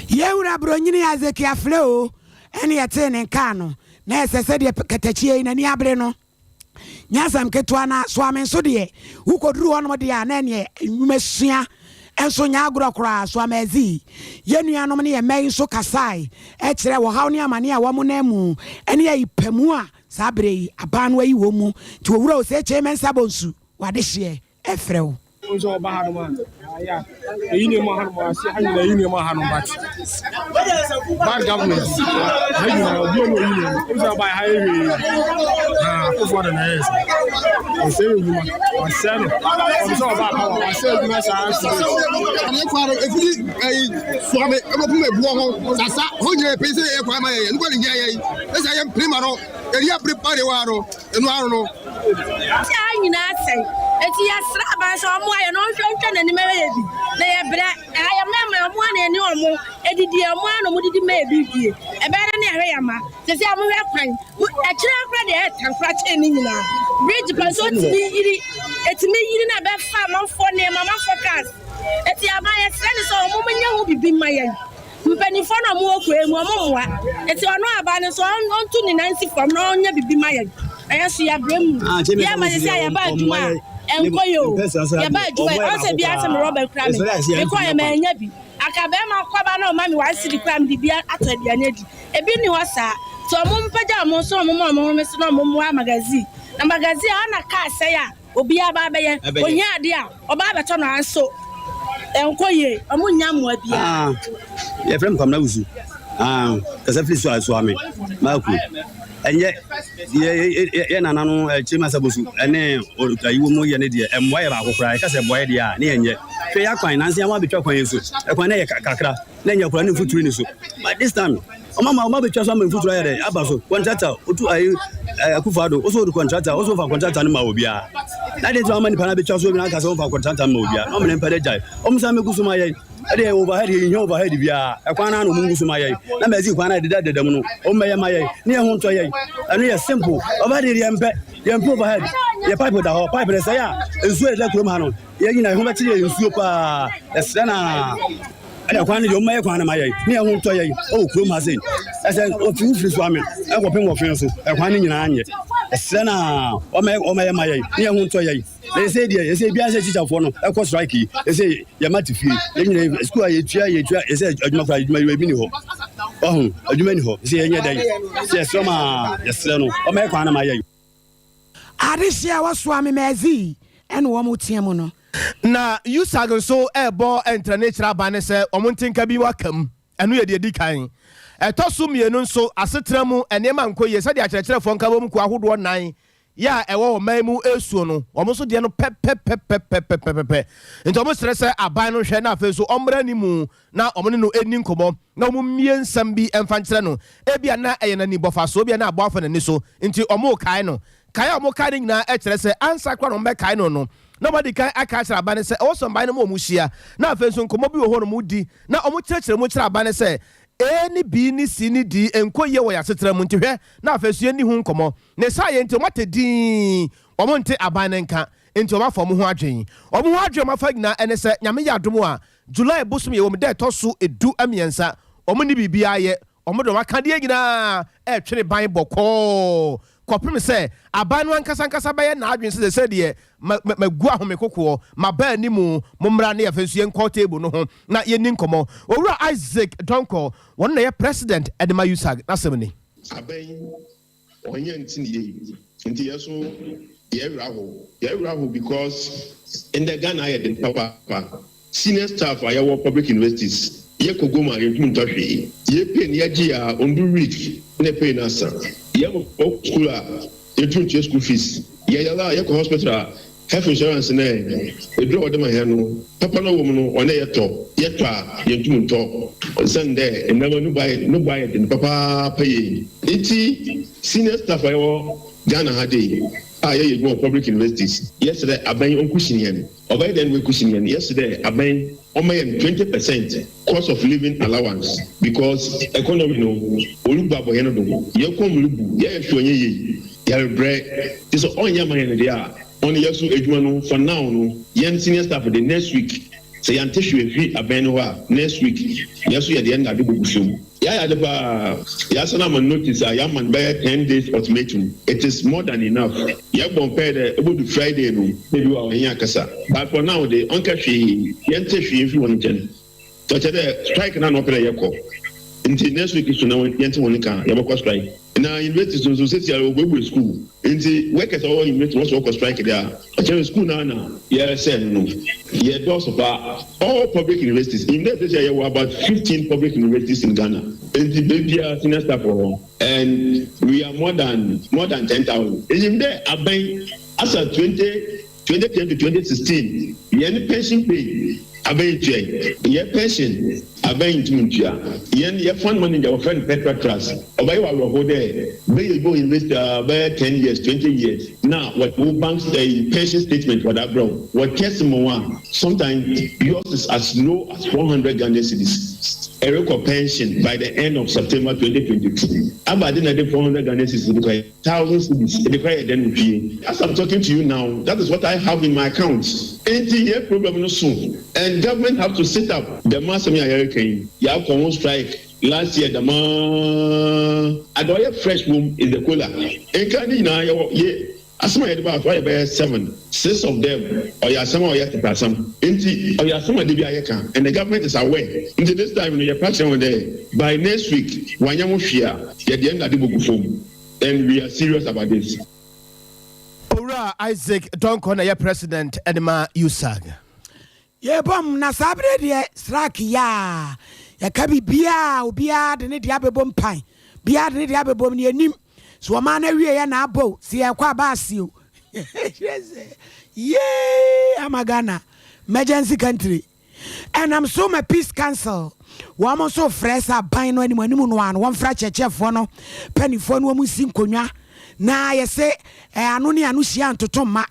Yɛwura buronyini Isaac Afle o, ɛne yɛtee ne nkaa no na ɛsɛ sɛ deɛ katakyie yi n'ani abere no nyasɛm ketewa na Soame nso deɛ wokɔduru hɔnom deɛ a na ɛneɛ nnwuma sua ɛnso nyɛ agorɔ koraa. Soame azi yɛn nuanom ne yɛn mma yi nso kasae ɛkyerɛ wɔhaw ne amane a wɔn nan mu ɛne ayi pɛmu a saa bere yi aban no ayi wɔn mu nti owura Osei Kyei Mensah Bonsu wade hyeɛ ɛfrɛ wo. Nso ɔba ha nom a ayɛ eyi nneɛma ha nom ase ha nyinaa eyi nneɛma ha nom, but bad government ha nyinaa obi a na oyi nneɛma nso ɔba ha yɛ hwee na Akufo Addo na ɛyɛ sɛ ɔsɛ yɛ adwuma ɔsɛ no ɔmo sɛ ɔba apa ɔsɛ adwuma saa so. Ane kwan no efiri ɛyi Suame ɛbɛpum ebuɔ ho sasa hɔ nyinaa pɛ sɛ ɛyɛ kwan ma yɛ yɛ nukɔ ne nyɛ yɛ yi ɛsɛ yɛ mpirima no yɛde abiri pa de wa no ɛnu ano no. Ti a nyinaa sɛn eti yɛsrɛ aban sɛ ɔmo ayɛ na ɔnhwɛ nhwɛ n'anim ɛyɛ bi na yɛbrɛ ɛha yɛ mmarima ɔmo ana ɛne ɔmo edidi ɔmo ana ɔmo didi ma ebi die ɛbɛyɛ dɛ ne yɛhwɛ yɛn ma sisi a mohwɛ kwan ɛkyerɛ akora deɛ ɛyɛ tankora kyɛn ne nyinaa bridge pa nso otumi yiri etumi yiri na ɛbɛfa amanfoɔ nneɛma, amanfoɔ cars. Eti aban yɛsrɛ ne sɛ ɔmo nyɛ ho bibi ma yɛn. Mpanimfoɔ na ɔmo wɔ kuro mu, ɔmo mmoa eti ɔno aba no nso ɔnto ne nan si fam na ɔnyɛ bibi ma yɛn. Ɛyɛ so yɛabrɛ mu yɛ ma sɛ yɛba adwuma a ɛnkɔ yɛ o. Yɛba adwuma ɔsɛ bi asɛ me rɔba kura me mekɔ yɛ ma ɛnya bi aka bɛrima kɔba na ɔma me 1 cedi kura me de bi atɔ aduane adi. Ebi ni hɔ saa nti ɔmo mpagya ɔmo nso ɔmo ma ɔmo home so na ɔmo mmoa magazine na magazine a ɔna kaa sɛe a obiara ba abɛyɛ ohia adeɛ a ɔba abɛtɔ no anso ɛnkɔ yie, ɔmo nya mmoa biara. Yɛfrɛ me Kwamna Wusu kasa firi so Soame maakuro. Ɛnyɛ yɛ nana no Kyei Mensah Bonsu ɛne ayiwo mu yɛ ne deɛ ɛmmoa yɛ baako koraa. Yɛka sɛ ɛboa yɛ deɛ a ne yɛnyɛ hwɛ yɛ akwan nanse yɛn abɛtwa kwan yi so ɛkwan no yɛ kakra na ɛnyɛ koraa ne mfuturi ni so, but this time ɔma ma ɔma bɛtwa so ama mfuturi ayɛ dɛ aba so. Contractor otu ayi Akufo Addo woso wode contractor woso fa contractor no ma obiara na de nti ɔma nipa no abɛtwa so bi na aka sɛ wofa contractor no ma obiara na ɔmo ne mpa de gyae. Ɔmo san mɛgu so ma yɛn ɛde yɛn overhead. Yɛn hia overhead biara. Ɛkwan no ano ɔmo ngu so ma yɛn na mɛsi kwan no ɛdeda deda mu no ɔmo bɛyɛ ma yɛn ne yɛn ho ntɔ yɛn. Ɛno yɛ simple. Overhead yɛn mpɛ, yɛn mpɛ overhead. Yɛ pipe da hɔ, pipe no sɛ yɛ a nsuo yɛ da kurom ha no yɛn nyinaa yɛn ho bɛkyerɛ yɛn nsuo paa. Ɛsrɛ na ɛna kwan no deɛ ɔmo yɛ kwan no ma yɛn ne yɛn ho ntɔ yɛn ɛwɔ kurom ha sei. Ɛsɛ ofi wofiri so ame ɛkɔpem wɔfe so ɛkwan no nyinaa nyɛ. Ɛsrɛ na ɔmo yɛ ma yɛn ne yɛn ho ntɔ yɛn. Na ɛsɛ deɛ ɛsɛ biara sɛ tikyafoɔ no ɛkɔ strike yi ɛsɛ yɛma te fie. Yɛn nyinaa sukuu a yɛtua yɛtua ɛsɛ adwuma koraa adwuma yi ebi ni hɔ ɔho adwuma ni hɔ. Ɛsɛ yɛnyɛ dɛn sɛ yɛsrɛ ma yɛsrɛ no ɔmo yɛ kwan no ma yɛn. Adehyeɛ a wɔsoa me Mercy ɛna wɔn teɛ mu no. Na USAG nso rebɔ ntrɛne kyerɛ aban no sɛ wɔn nte nka bi wɔ aka mu. Ɛno yɛ deɛ ɛdi kan. Ɛtɔ so mmienu nso, asetena mu nneɛma nkɔ yie sɛdeɛ akyerɛkyerɛfoɔ nkabom kuo ahodoɔ nnan yɛ a ɛwɔ ɔman mu resuo no, wɔn nso deɛ no pɛpɛpɛpɛpɛpɛpɛ. Nti wɔsrɛ sɛ aban no nhwɛ na afei nso wɔmmra anim na wɔne no nni nkɔmmɔ na wɔmmie nsɛm bi mfa nkyerɛ no. Ebia na ɛyɛ n'anibɔfasoɔ, ebia na aboa afa n'ani so nti wɔrekae no. Kae a wɔkae no nyinaa kyerɛ sɛ ansa koraa na wɔbɛkae no no, na wɔadi kan aka akyerɛ aban no sɛ ɛwɔ sɛ ɔman no ma wɔhyia, na afei nso nkɔmmɔ bi wɔ hɔ nom wɔdi na wɔkyerɛkyerɛ mu kyerɛ aban no sɛ A ne B ne C ne D nkɔ yie wɔ yɛn asetena mu nti hwɛ na afei nso yɛnni ho nkɔmmɔ. Ne saa yɛ nti wɔatɛ dinn, wɔnte aban no nka nti wɔafa wɔn ho adwene. Wɔn ho adwene a wɔafa nyinaa ne sɛ Nyame yɛ adom a July bosome yɛwɔ mu da ɛtɔ so 13 wɔn nni biribiara yɛ, Wɔde wɔn akadeɛ nyinaa retwene ban bɔkɔɔ kɔpem sɛ aban no ankasa ankasa bɛyɛ n'adwene sɛ seesei deɛ ma, ma, magu ahome kokoɔ, maba animu, mommra ne afei nso yɛnkɔ table no ho na yɛnni nkɔmmɔ. Owura Isaac Donkor, wɔno na ɛyɛ President de ma USAG, n'asɛm ni. Abɛn Ɔnnyɛ ntsi ne yie ntsi yɛ so yɛ werɛ ahow. Yɛ werɛ ahow because ndɛ Ghana ayɛ den papaapa. Senior staff a yɛwɔ public universities yɛ kɔ guom a yenntum nntɔ hwee. Yɛ pay no yɛgye a onndu week na pay no asa. Yɛ kɔ school a yenntum nntua school fees. Yɛ yar a yɛkɔ hospital a Health insurance no ɛ, edur a wɔdze ma hɛn no, papa no a ɔwɔ mu no, ɔno na yɛtɔ. Yɛtɔ a, yenntum nntɔ osiandɛ ndzɛmba no bo ayɛ no bo ayɛ dzen papaapa yie. Ntsi senior staff a yɛwɔ Ghana ha dei a yɛyɛ edwuma wɔ public universities, yɛserɛ aban onkusin hɛn. Ɔbɛyɛ dɛn na oekusin hɛn? Yɛserɛ dɛ aban ɔmma hɛn 20 percent cost of living allowance because economy no orubu abɔ hɛn do, hɛn kɔn mu rubu, yɛyɛ hwee ɔnnyɛ yie. Yɛrebrɛ, ntsi sɛ ɔnnyɛ ma hɛn dze a, ɔno yɛ so edwuma no for now no, hɛn senior staff de next week sɛ yɛanntse hwee emmfi abɛn no hɔ a, next week yɛ so yɛdze hɛn ndade bogu famu. Yɛayɛ adze paa, yɛasan ama no notice a yɛama no bɛyɛ ten days ultimatum, it is more than enough. Yɛbɔ mpaa dɛ obodu Friday no na bi wɔ a ɔnye hɛn akasa, but for now de ɔnnkɛ hwee, yɛnntse hwee mmfi hɔn nkyɛn. Ntsi ɔkyerɛ dɛ strike no a na ɔpɛ dɛ yɛkɔ ntsi next week so na yɛnntse hɔn nka a yɛbɔkɔ strike. Na universities no so seseiara wobuebue skuul ntsi workers a wɔwɔ university wɔse wɔkɔ strike de a ɔkyerɛ dɛ skuul no ara na yɛresɛɛ no no. Yɛdɔɔ so paa. All public universities, inyim dɛ seseiara yɛwɔ about 15 public universities in Ghana ntsi beebiara senior staff wɔ hɔ and we are more than more than 10,000. Inyim dɛ aban asa 20 2010 to 2016 Yɛn pension pay abɛn ntua yi Yɛ pension abɛn nntum ntua Yɛn yɛ fund manager wɔfrɛ no Petra Trust Ɔbɛyɛ wo awerɛhow dɛ bɛyɛ edwuma wɔ university ara bɛyɛ ten years, 20 years na wɔdze wo bank ɛyi pension statement wɔdze abrɛ wo Wɔ test ma wo a sometimes yours is as low as 400 Ghana cedis Erekɔ pension by the end of September 2022 Aba adze na edze 400 Ghana cedis bɔkɔ ayɛ? Thousand cedis ɛde kɔ ayɛ dɛn wɔ fie as I'm talking to you now that is what I have in my account enti yɛn problem no so and government have to sit up dɛm asɛm yi a yɛreka yi yɛakɔ ho strike last year dɛm ara ade ɔyɛ fresh wom is the kola nka ne nyinaa yɛwɔ yɛ asɛm a yɛde baa so ayɛ bɛyɛ seven six of them ɔyɛ asɛm a ɔyɛ tete asɛm nti ɔyɛ asɛm a da bi a yɛka and the government is aware nti this time no yɛpa kyerɛ wɔn dɛ by next week wɔanyɛ ho hwee a yɛde yɛn nnade bogu fam. And we are serious about this. Owura Isaac Donkor na ɛyɛ President de ma USAG. Yɛbom na saa berɛ deɛ srak yaa yɛka biribiaa obiaa de ne deɛ abɛbom pan biaa de ne deɛ abɛbom ne yɛnim sɛ ɔman no awieɛ na abɔ o sɛ yɛkɔ aba ase o kyerɛ sɛ yee ama Ghana emergency country. Ɛnam so ma Peace Council wɔn nso frɛ sɛ aban no anim anim no ara no wɔmfrɛ akyerɛkyerɛfoɔ no mpanimfoɔ no wɔn nsi nkonnwa na yɛse ano ne ano hyia ntoto mma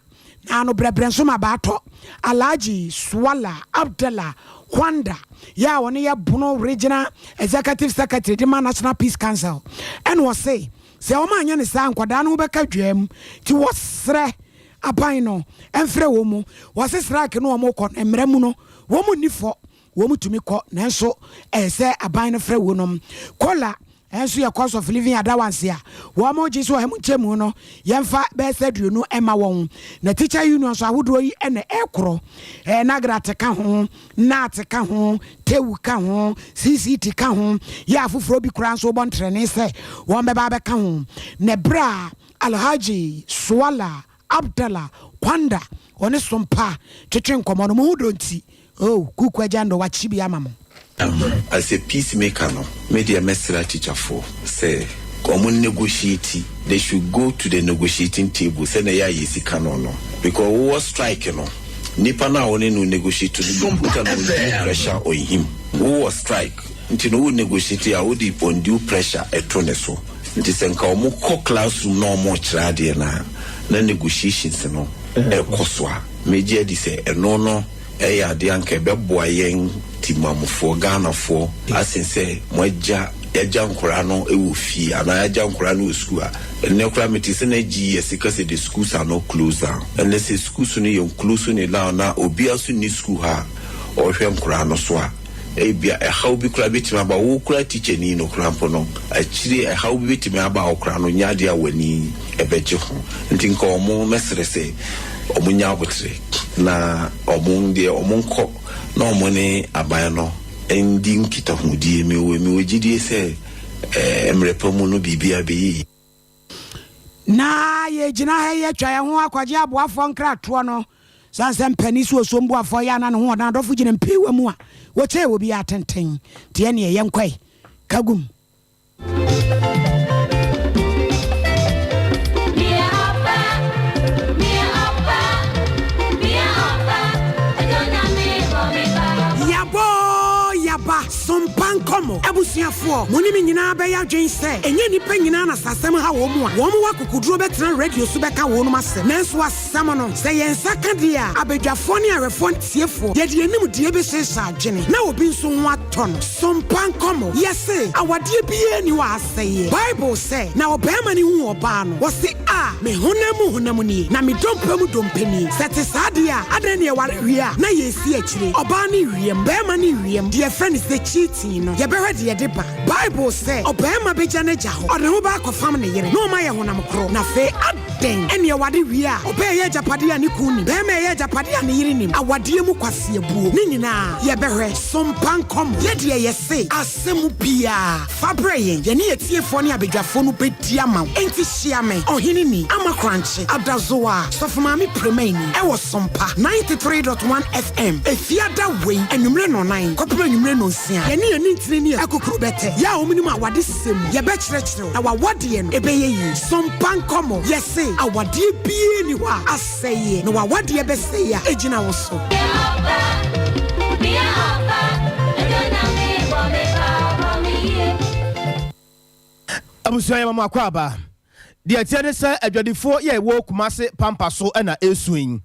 na ano brɛbrɛ nso ma baatɔ. Alhaji Suwala Abdallah Hwanda yɛ a ɔno yɛ Bono Regional Executive Secretary de ma National Peace Council ɛna ɔse sɛ wɔn anyɛ ne saa nkwadaa no ho bɛka dwaam nti wɔsrɛ Aban no mfrɛ wɔn mu. Wɔse srake no wɔn kɔ no mmara mu no wɔn nni fɔ, wɔn tumi kɔ nanso ɛyɛ sɛ aban no frɛ wɔnom. Kola nso yɛ cost of living allowance a wɔn gye so ɔha mu nkyɛmu no yɛmfa bɛyɛ sɛ 20 mma wɔn. Na teacher unions ahodoɔ yi na ɛkorɔ. Nagrat ka ho, NAT ka ho, TEWU ka ho, CCT ka ho, yɛ afoforɔ bi koraa nso bɔ ntrɛne sɛ wɔn bɛba abɛka ho. Na ɛberɛ a Alhaji Suwala. Abdallah Kwanda ɔne Sompa twetwe nkɔmmɔ no. Mo ho dɔ nti, oh, Kuku Agya Ndɔ wakye bi ama mo. As a peace maker no, me deɛ mɛsrɛ atikyafoɔ sɛ wɔn negotiate, they should go to the negotiating table sɛdeɛ ɛyɛ a yɛsi ka no no, because wowɔ strike no, nipa no a wo ne no negotiate no, you put an undue pressure on him, wowɔ strike nti no wo negotiate a wode undue pressure ɛto ne so, nti sɛ nka wɔn kɔ classroom na wɔn rekyerɛ adeɛ no a, na negotiations no ɛrekɔ so a, megye adi sɛ ɛno no. Ɛyɛ adeɛ anka ɛbɛboa yɛn Timamufoɔ, Ghanafoɔ, asen sɛ moagya yɛagya nkwadaa no wɔ fie anaa yɛagya nkwadaa no wɔ sukuu a ɛnnɛ koraa mete sɛ na GES ka sɛ the schools are not closed down. Ɛnnɛ sɛ schools no yɛn close no down na obiara nso nni sukuu ha a ɔrehwɛ nkwadaa no so a, ebia ɛhaw bi koraa bɛtumi aba wo koraa tikyani no koraa mpo no akyire ɛhaw bi bɛtumi aba wo koraa no nyɛ adeɛ a w'ani ɛbɛgye ho nti nka wɔn mɛsrɛ sɛ wɔn nya abotere na wɔn deɛ wɔn nkɔ na wɔn ne aban no ndi nkitahodie mewɔ mewɔ gyidie sɛ ɛɛ mmerɛ pa mu no biribiara bɛyɛ yie. Na yɛgyina ha yi atwa yɛn ho akɔgye aboafoɔ nkratoɔ no. Sane sɛ mpanin so osuom boafoɔ yɛ a na ne ho ɔdan adɔfo gyina mpeewa mu a wɔkyɛɛ wɔ biara tenten. Nti ɛneɛ yɛnkɔe. Kagum. Yɛabɔ oo, yɛaba, Sompa nkɔmmɔ. Abusuafoɔ, mo ne me nyinaa bɛyɛ adwene sɛ, ɛnyɛ nnipa nyinaa na sɛ asɛm ha wɔn a, wɔn wɔ akokoduro bɛtena radio so bɛka wɔnom asɛm. Nanso asɛm no, sɛ yɛn nsa ka deɛ a, abadwafoɔ ne awɛfoɔ ntiefoɔ, yɛde yɛn nimdeɛ bɛhyehyɛ adwene, na obi nso ho atɔ no. Sompa nkɔmmɔ, Yɛse, awadeɛ biara nni hɔ a asɛeɛ. Bible sɛ, Na ɔbarima no huu ɔbaa no, ɔse, A, me honam mu honam nie, na me dompe mu dompe nie. Sɛ ɛte saa deɛ a, adɛn na yɛware wie a, na yɛresi akyire? Ɔbaa no rewiam, barima no rewiam, deɛ yɛfrɛ no sɛ cheating no, yɛbɛhwɛ deɛ ɛde ba. Bible sɛ, Ɔbarima bɛgya n'agya hɔ, ɔde ne ho bɛakɔfam ne yere, na wɔayɛ honam korɔ. Na afei, adɛn na yɛware wie a, ɔbaa reyɛ agyapadeɛ a ne kunu nnim, barima reyɛ agyapadeɛ a ne yere nnim? Awadeɛ mu kwaseabuo. Ne nyinaa, yɛbɛhwɛ. Sompa nkɔmmɔ. Yɛ deɛ yɛse asɛm biara, fa brɛ yɛn. Yɛne yɛn atiefoɔ ne abadwafoɔ no bɛdi ama wo. Enti hyia me, Ɔheneni, Ama Korankye, Adazoa, Sɔfo Maame Premaini, ɛwɔ Sompa 93.1 FM, Efiada wei, anwummere nnɔnnan kɔpem anwummere nnɔnsia. Yɛne yɛn nintini ne akukuru bɛtɛ. Yɛ a wɔnim awadesɛm mu, yɛbɛkyerɛkyerɛ wo, na w'awadeɛ no, ɛbɛyɛ yie. Sompa nkɔmmɔ. Yɛse awadeɛ biara nni hɔ a Sɛeɛ, na w'awadeɛ bɛsɛe a, ɛgyina wo so. Abusua yɛma mo akwaaba. Deɛ ɛteɛ ne sɛ adwadifoɔ yi a ɛwɔ Kumase Pampa so na ɛresu yi.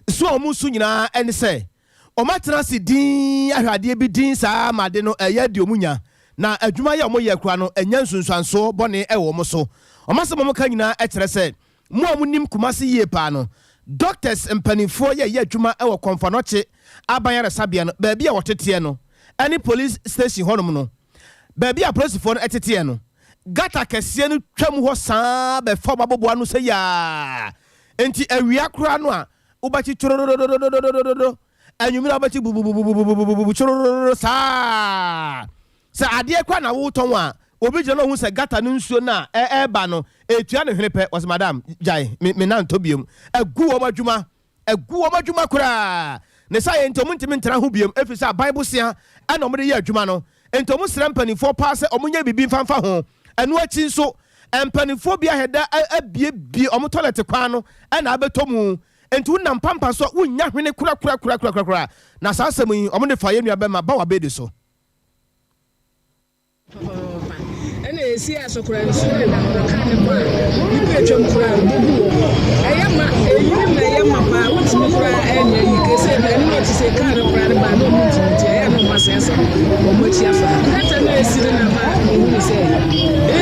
Su a wɔresu nyinaa ne sɛ wɔatena ase dinn ahwɛ adeɛ bi dinn saa ma ade no ɛyɛ adi wɔn nya na adwuma yi a wɔyɛ koraa no ɛnya nsunsuansoɔ bɔne wɔ wɔn so. Wɔn asɛm a wɔka nyinaa kyerɛ sɛ Mo a monim Kumasi yie paa no, doctors mpaninfoɔ yɛ yɛ adwuma wɔ Kɔmfoanɔkye aban ayaresabea no baabi a wɔteteɛ no ɛne police station hɔnom no baabi a apolisifoɔ no teteɛ no, gutter kɛseɛ no twa mu hɔ saa bɛfa wɔn aboboa ano sɛ yaa, nti awia koraa no a wobɛkye twororororororororo, anwumerɛ a wobɛkye bububububububu twororororo saa. Sɛ adeɛ koraa na woretɔn a, obi gyina na ɔhu sɛ gutter no nsuo no a ɛreba no, ɛretua ne hwene pɛ, ɔse madam, gyae, me, me nan ntɔ biom. Agu wɔn adwuma. Agu wɔn adwuma koraa. Ne saa yɛ nti wɔntumi ntena ho biom, ɛfiri sɛ aban bosea na wɔde yɛ adwuma no. Enti wɔsrɛ mpanimfoɔ paa sɛ wɔnyɛ biribi mfa mfa ho. Ɛno akyi nso, mpanimfoɔ bi ahɛ da abiebie wɔn tɔlɛt kwan no na abɛtɔ mu. Enti wonam pampa so a, wonnya hwene korakorakorakorakora. Na saa asɛm yi, wɔde faa yɛn nua bɛma Bawa Bedi so. Papaapa. Ɛna esi aso koraa nsuo deda hɔ no kaa ne kɔ a nipa atwam koraa obebu wɔ hɔ. Ɛyɛ ma eyiri ma ɛyɛ ma paa wotumi koraa ɛnyɛ yi kese ɛno na ɔte sɛ kaa no koraa no baa na ɔmo ntumi nti ɛyɛ na ɔmo asɛnsɛn ɔmo akyi afa. Gata no esi no na ma mehu ne sɛ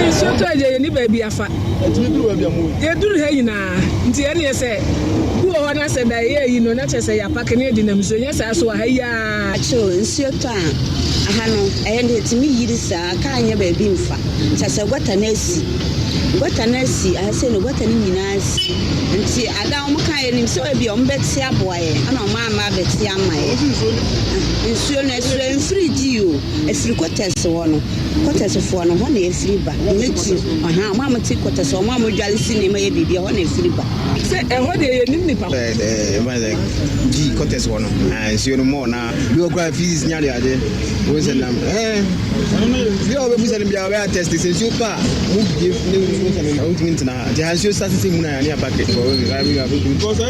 nsuo tɔ agya yɛ ni baabi afa. Yɛduru ha nyinaa nti ɛneɛ sɛ bi wɔ hɔ na sɛ da ɛyɛ ayi no na kyerɛ sɛ yɛapake ne yɛde nam nsuo nyɛ saa so wɔ ha yi ara. Akyoo, nsuo tɔ a, aha no, ɛyɛ no ɛtumi yiri saa, kaa nyɛ baabi mfa, kyerɛ sɛ gɔta no asi. Gɔta no asi aha sei no gɔta no nyinaa asi. Nti ada a wɔn kaeɛ nim sɛ ebia wɔn bɛte aboa yɛn ɛna wɔn amma abɛte ama yɛn. Nsuo no ɛsoro ɛmfiri gyi o, ɛfiri kɔtɛs hɔ no. Kɔtɛsfoɔ no hɔ na ɛfiri ba. Nyɛ gyi. Ɔhaa wɔn a wɔte kɔtɛs hɔ, wɔn a wɔdware si nneɛma yɛ biribi ɛhɔ na ɛfiri ba. Sɛ ɛhɔ deɛ yɛnim nipa. Ɛɛ ɛɛ sɛ gyi kɔtɛs hɔ no nsuo no mɔɔ na bi wɔ koraa fees ne ade ade wɔn sɛ nam ɛɛ bi a wɔbɛbu sɛ no biara wɔbɛyɛ test sɛ nsuo tɔ a mo bie ne nsuo sɛ no ntumi ntena ha nti ha nsuo sa sisi mu na ne apake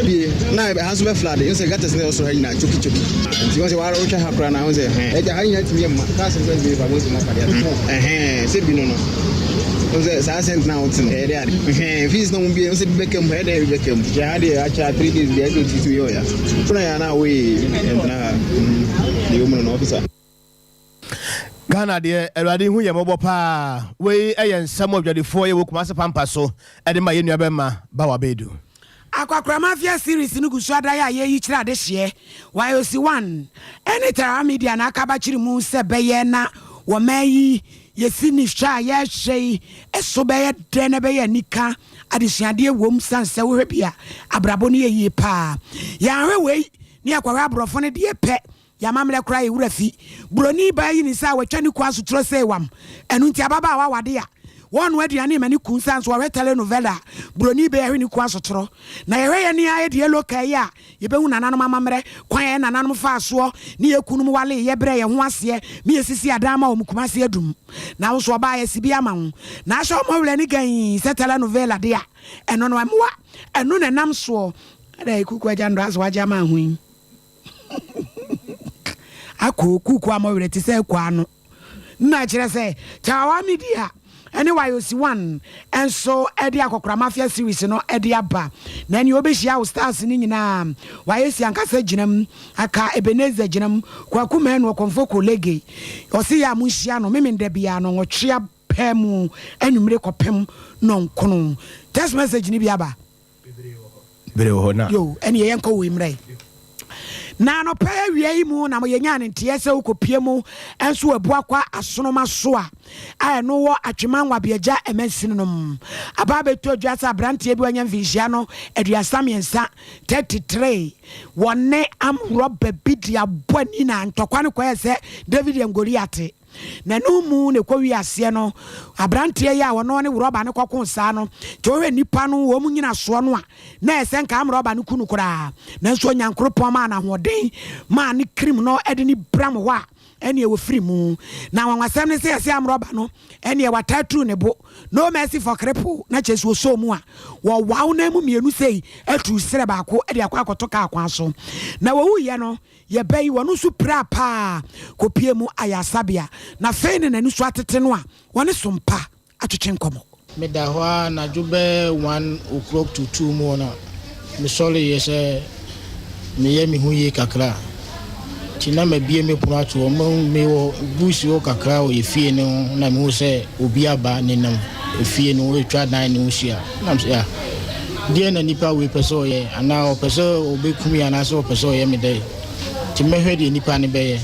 bie na ha nso bɛ flood yɛn sɛ gutters ne ɔsoro ha nyinaa choki choki nti wɔn sɛ wɔara wotwa ha koraa na wɔn sɛ ɛhɛn ɛgya ha nyinaa tumi yɛ mma cars nso ntumi fa wɔn sɛ mo afadeɛ ɛhɛn sɛ bi no no wɔn sɛ saa sɛnt na wɔte no ɛyɛ dɛ ade ɛhɛn fees na wɔn bie wɔn sɛ bi bɛka mu ɛyɛ dɛ bi bɛka mu kyɛ ha deɛ akyɛ 3 days deɛ ɛsɛ otiti yɛ ɔya funa yɛ ana wɔyɛ ɛntena ha deɛ wɔn mu no na ɔfisa. Ghana deɛ awurade hu yɛn mmɔbɔ paa wei yɛ nsɛm a odwadifoɔ yɛ wɔ Kumasi pampa so de ma yɛn nua bɛma Bawa Bedu. Akwakora Mafia series no gu so adaeɛ a yɛyi kyerɛ adehyeɛ, YOC one ɛne Tarawa Media na aka abakyere mu sɛ bɛyɛ na wɔma yi yɛsi ne hwɛ a yɛhwɛ yi ɛso bɛyɛ dɛ na ɛbɛyɛ anika adesuadeɛ wom sane sɛ wohwɛ bi a abrabɔ no yɛ yie paa yɛanhwɛ wei ne yɛkɔhwɛ aborɔfo no deɛ pɛ Yɛn amammerɛ koraa yɛ wura fi. Buroni baa yi nim sɛ a watwa ne kun asoturo sei wam. Ɛno nti ababaawa wade a, wɔnnoa aduane mma ne kun sane nso ɔhwɛ telenovela a, buroni baa yi ahwe ne kun asotoro. Na yɛhwɛ yɛn ara yɛde yɛ local yi a, yɛbɛhu nananom amammerɛ, kwan a yɛn nananom faa soɔ ne yɛn kununom walee yɛ brɛɛ yɛn ho aseɛ ma yɛsisii adan ma wɔn Kumasi adum. Na wo nso ɔbaa yɛasi bi ama wo. Na ahyɛ wɔn werɛ ne gann sɛ telenovela de a, ɛno no ɛmmoa. Ɛno na ɛnam soɔ. Adɛn Kuku Agya Ndɔ asɛ wagye ama ahu yi? Akoo kuku a mɔwerɛ te sɛ akua ano na kyerɛ sɛ Tawa Media ne Wayosi One nso de Akɔkora Mafia series no de aba. Na nea ɔbɛhyia wo stars no nyinaa Wayosi ankasa gyina mu, aka Ebenezer gyina mu, Kwaku Manu Ɔkɔmfo Kolege ɔse yɛ a monhyia no Memenda biara no nwɔtwe apɛ mu anwummere kɔpem nɔnkono. Text message no bi aba. Bere wɔ hɔ na. Yo, ɛneɛ yɛnkɔ woi mmra yi. Na anɔpa awia yi mu na yɛnyaa ne nteɛ sɛ wokɔpie mu nso wɔ Abuakwa Asonoma so a a ɛno wɔ Atwema Nwabiagya mansini no mu. Aba abɛtɔ adwa sɛ aberanteɛ bi wanya mfinhyia no 33, 33, wɔne arm rɔba bi de abɔ ani na ntɔkwa no kɔyɛ sɛ David and Goliath. Na ɛno mu na ɛkɔwie aseɛ no, aberanteɛ yi a ɔno ne worɔba no kɔkoo saa no, nti wohwɛ nnipa no wɔn nyinasoɔ no a, na ɛyɛ sɛ nka amrɔba no ku no koraa. Nanso Onyankoropɔn maa no ahoɔden maa ne kirim no de no bram hɔ a, ɛneɛ wɔfiri mu. Na anwanwasɛm ne sɛ yɛsɛ amrɔba no, ɛneɛ wataa turu ne bo. No mercy for cripple, na kyerɛ sɛ ɔsɔɔ mu a, wɔwaw nan mu mmienu sei aturu serɛ baako de akɔ akɔto kaa kwan so. Na wɔwuiɛ no, Yɛ bɛ yi, wɔno nso piraa paa kɔpuee mu ayaresabea, na afei na n'ani so atete no a wɔne Sompa atwetwe nkɔmmɔ. Meda hɔ ara anadwo bɛyɛ one o'clock to two mu hɔ na mesɔreeɛ sɛ meyɛ me ho yie kakra nti na mabue me pono ato hɔ. Mewɔ bush hɔ kakra wɔ yɛ fie no ho na mehu sɛ obi aba nenam efie no ho retwa dan no ho hyia. Na mesɛ ah deɛn na nipa wei pɛ sɛ ɔyɛ anaa ɔpɛ sɛ ɔbɛku me anaasɛ ɔpɛ sɛ ɔyɛ me dɛn nti mɛhwɛ deɛ nipa no bɛyɛ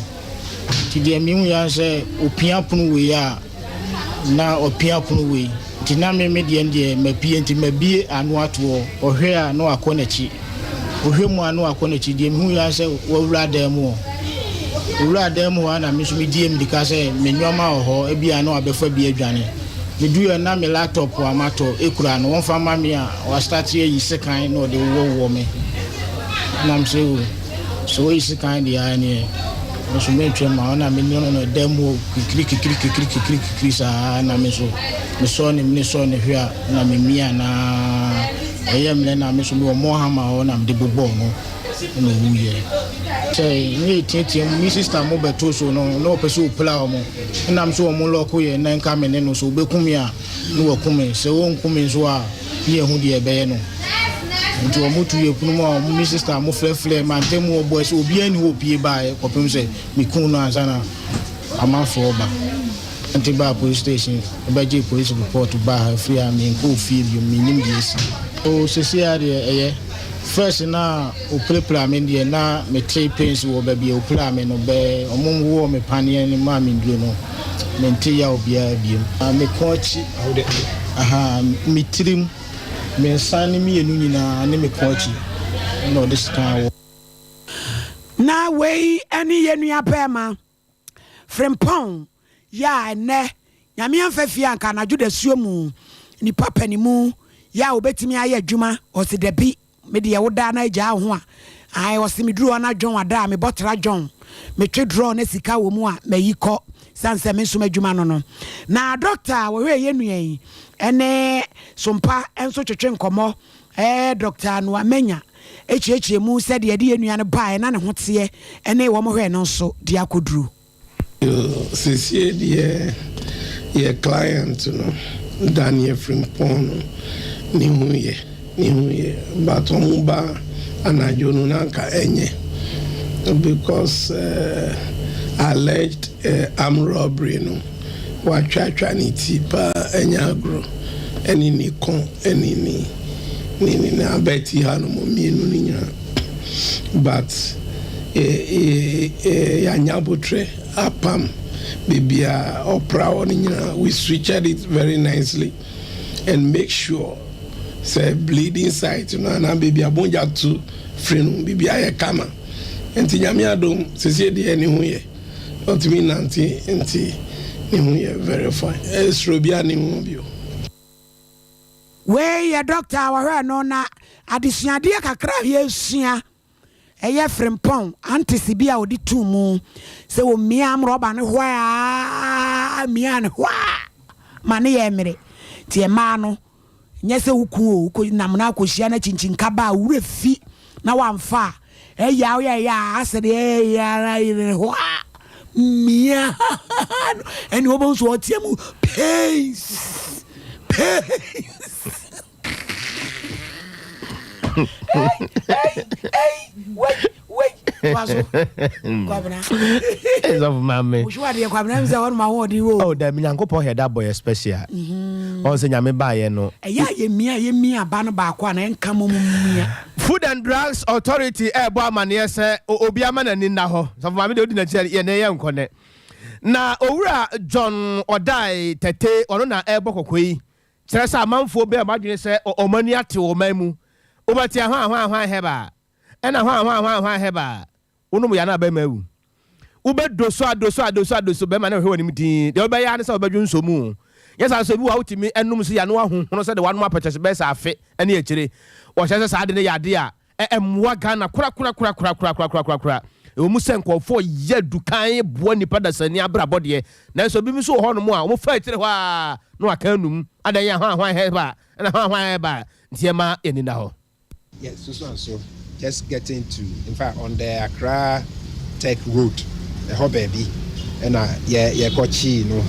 nti deɛ mehu ya sɛ ɔpia pono wei a na ɔpia pono wei nti na me me deɛ deɛ mapie nti mabie ano atoɔ ɔhwɛ a na wakɔ n'akyi Ɔhwɛ mu a na wakɔ n'akyi. Deɛ mehu ara sɛ wawura dan mu hɔ. Ɔwuraa dan mu hɔ a na me nso medie mmirika sɛ me nneɛma wɔ hɔ, ebia na wabɛfa bi adwane. Meduiɛ no na me laptop a matɔ kura no, wɔmfa mma me a, wastate ayi sekan na ɔde wowɔwowɔ me. Na mesɛ o, sɛ wayi sekan deɛ a ɛneɛ me nso mentwam ma wo. Na me ne no dan mu hɔ kikiri kikiri kikiri kikiri kikiri saa na me nso mesɔɔ ne mene sɔɔ ne hwɛ a na memia no ara. Ɛyɛ mmerɛ na me nso mewɔ Mohammed hɔ na mede bobɔɔ no na ɔwuiɛ. Sɛ ne yɛ teatea mu, me sister mo bɛto so no na ɔpɛ sɛ ɔpira wɔn, ɛna me nso wɔn lɔko yɛ na nka me ne no, sɛ ɔbɛku me a ne waku me, sɛ ɔnku me nso a ne yɛhu deɛ ɛbɛyɛ no. Nti wɔn tu yɛ pono mu a wɔn me sister mo frɛfrɛ mantam hɔ boys obiara nni hɔ opie baeɛ kɔpem sɛ meku no ansa na amanfoɔ ba. Nante baa police station bɛgyee police report baa ha firi ha menkɔɔ fie biom mennim deɛ asi. Oh sesei ara deɛ ɛyɛ, first no a ɔpirapiraa me deɛ na mete pains wɔ baabi a ɔpiraa me no bɛɛ ɔmo wowɔɔ me paneɛ no maa me nnuro no mente yaw biara biom. Na meko akyi. Ahaa, me tirim, me nsa ne mmienu nyinaa ne me kɔn akyi na ɔde sekan wɔ. Na wei ne yɛn nua barima Frimpong yɛ a ɛnnɛ Nyame amfa fie anka anadwo dasuo mu nipa panimu yɛ a obetumi ayɛ adwuma ɔse dabi me deɛ woda na agyaa wo ho a ae ɔse meduru hɔ na dwon ada a mebɔ tra dwon metwe draw na sika wɔ mu a mayi kɔ sane sɛ me nso m'adwuma no no na doctor a wɔhwɛɛ yɛn nua yi ɛne Sompa nso twetwe nkɔmmɔ ɛɛ Doctor Noah Menya kyiakyia mu sɛdeɛ ɛde yɛn nua no baeɛ na ne ho teɛ ɛne wɔn hwɛɛ no nso de akɔduru. Sesie deɛ yɛ client no Daniel Frimpong no ne ho yɛ ne ho yɛ but ɔmo ba anadwo no na anka ɛnyɛ because alleged armed robbery no watwatwa ne ti paa ɛnyɛ agorɔ ɛne ne kɔn ɛne ne ne ne n'abati ha nom mmienu no nyinaa. But yɛanya abotrɛ apam baabi a ɔpra hɔ no nyinaa. We sutured it very nicely and make sure sɛ bleeding site no anaa baabi a mogya tu firi no biribi ayɛ kama. Nti Nyame adom sesie deɛ ne ho yɛ. Ɔtumi nante nti ne ho yɛ very fine. Suro biara nni ho bio. Wei yɛ dɔkta a wɔhwɛɛ no na adesuadeɛ kakra a yɛresua ɛyɛ frempɔn antese bi a ɔde too mu sɛ ɔmia rɔba no hwaa mia no hwaa ma ne yɛ mmere nti ɛmaa no nyɛ sɛ woku o wokɔ nam no akɔhyia no akyinkyin kaba a wura fi na wamfa a ɛyɛ a woyɛ ɛyɛ a asɛ deɛ ɛyɛ ara yere hwaa mia no ɛne wobɛhu so ɔteɛ mu pains pains Sɔfo maame. Wohwɛ adeɛ kwabena mi sɛ wɔn ma wɔn ɔden wo. Oh dabi Nyankopɔn hɛ da bɔ yɛ special. Ɔn sɛ Nyame ba yɛ no. Ɛyɛ a yɛ mia yɛ mia ba no baako a na ɛnka mo mo mia. Food and Drugs Authority ɛɛbɔ amaneɛ sɛ obi ama n'ani nna hɔ. Sɔfo maame deɛ odi n'akyi a yɛ nɛ yɛ nkɔ nɛ. Na Owura John Odai Tete ɔno na ɛɛbɔ kɔkɔ yi. Kyerɛ sɛ amanfoɔ bɛɛ wɔn adwene sɛ wɔn ani ate wɔ ɔman mu. Wobɛte a hwan hwan hwan herbal ɛna hwan hwan hwan hwan herbal. Wonom yɛ a na bɛrima awu. Wobɛdoso adoso adoso adoso bɛrima no hwɛ w'anim dinn. Deɛ wobɛyɛ ara ne sɛ wobɛdwo nsɔ mu. Nyɛ saa nso ebi wɔ hɔ a wotumi nom nso yɛ a na woahohono sɛdeɛ woanom apɛkyɛse bɛyɛ sɛ afe ne akyire. Wɔkyerɛ sɛ saa ade no yɛ adeɛ a Ɛmmoa Ghana korakorakorakorakorakorakorakora. Ɛwɔ mu sɛ nkurɔfoɔ yɛ adukan boa nnipa dasani abrabɔ deɛ, nanso ebinom nso wɔ hɔnom a wɔfa akyire hɔ ara na wɔaka anum. Adɛn yɛ hwan hwan hɛba ɛna hwan hwan hɛba nti ɛma yɛn ani nna hɔ. Yes, so so and so just getting to in fact on the Accra Tech road ɛhɔ baabi ɛna yɛ yɛkɔ kyii no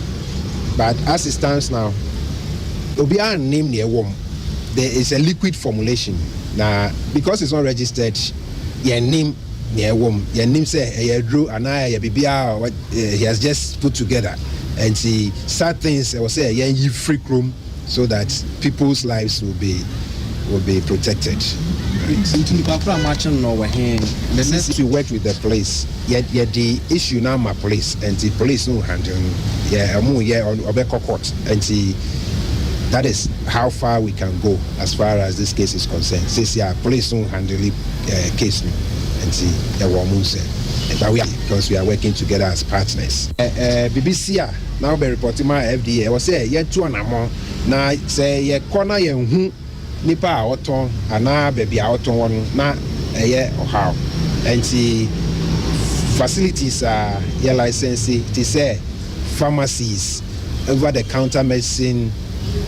but as it stands now obiara nnim nea ɛwɔ mu there is a liquid formulation na because it's not registered yɛnnim nea ɛwɔ mu yɛnnim sɛ ɛyɛ aduro anaa ɛyɛ biribiara a he has just put together nti sad things ɛwɔ sɛ yɛn yi firi kurom. So that people's lives will be will be protected. Nti nipa koro a moakye no no ɔwɔ he? The next we worked with the police yɛ yɛde issue no ama police nti police no handle no yɛ ɔmo yɛ ɔbɛkɔ court nti that is how far we can go as far as this case is concerned sisi a police no handle uh, case no nti ɛwɔ ɔmo nsɛm but we are because we are working together as partners. Ɛ ɛ bibi si a. na wobɛ repɔte ma FDA, ɛwɔ sɛ yɛtu anamɔn na sɛ yɛkɔ na yɛnhu nipa a ɔtɔn anaa baabi a ɔtɔn wɔ no na ɛyɛ ɔhaw. Ɛnti facilities a yɛ license te sɛ pharmacies, over the counter medicine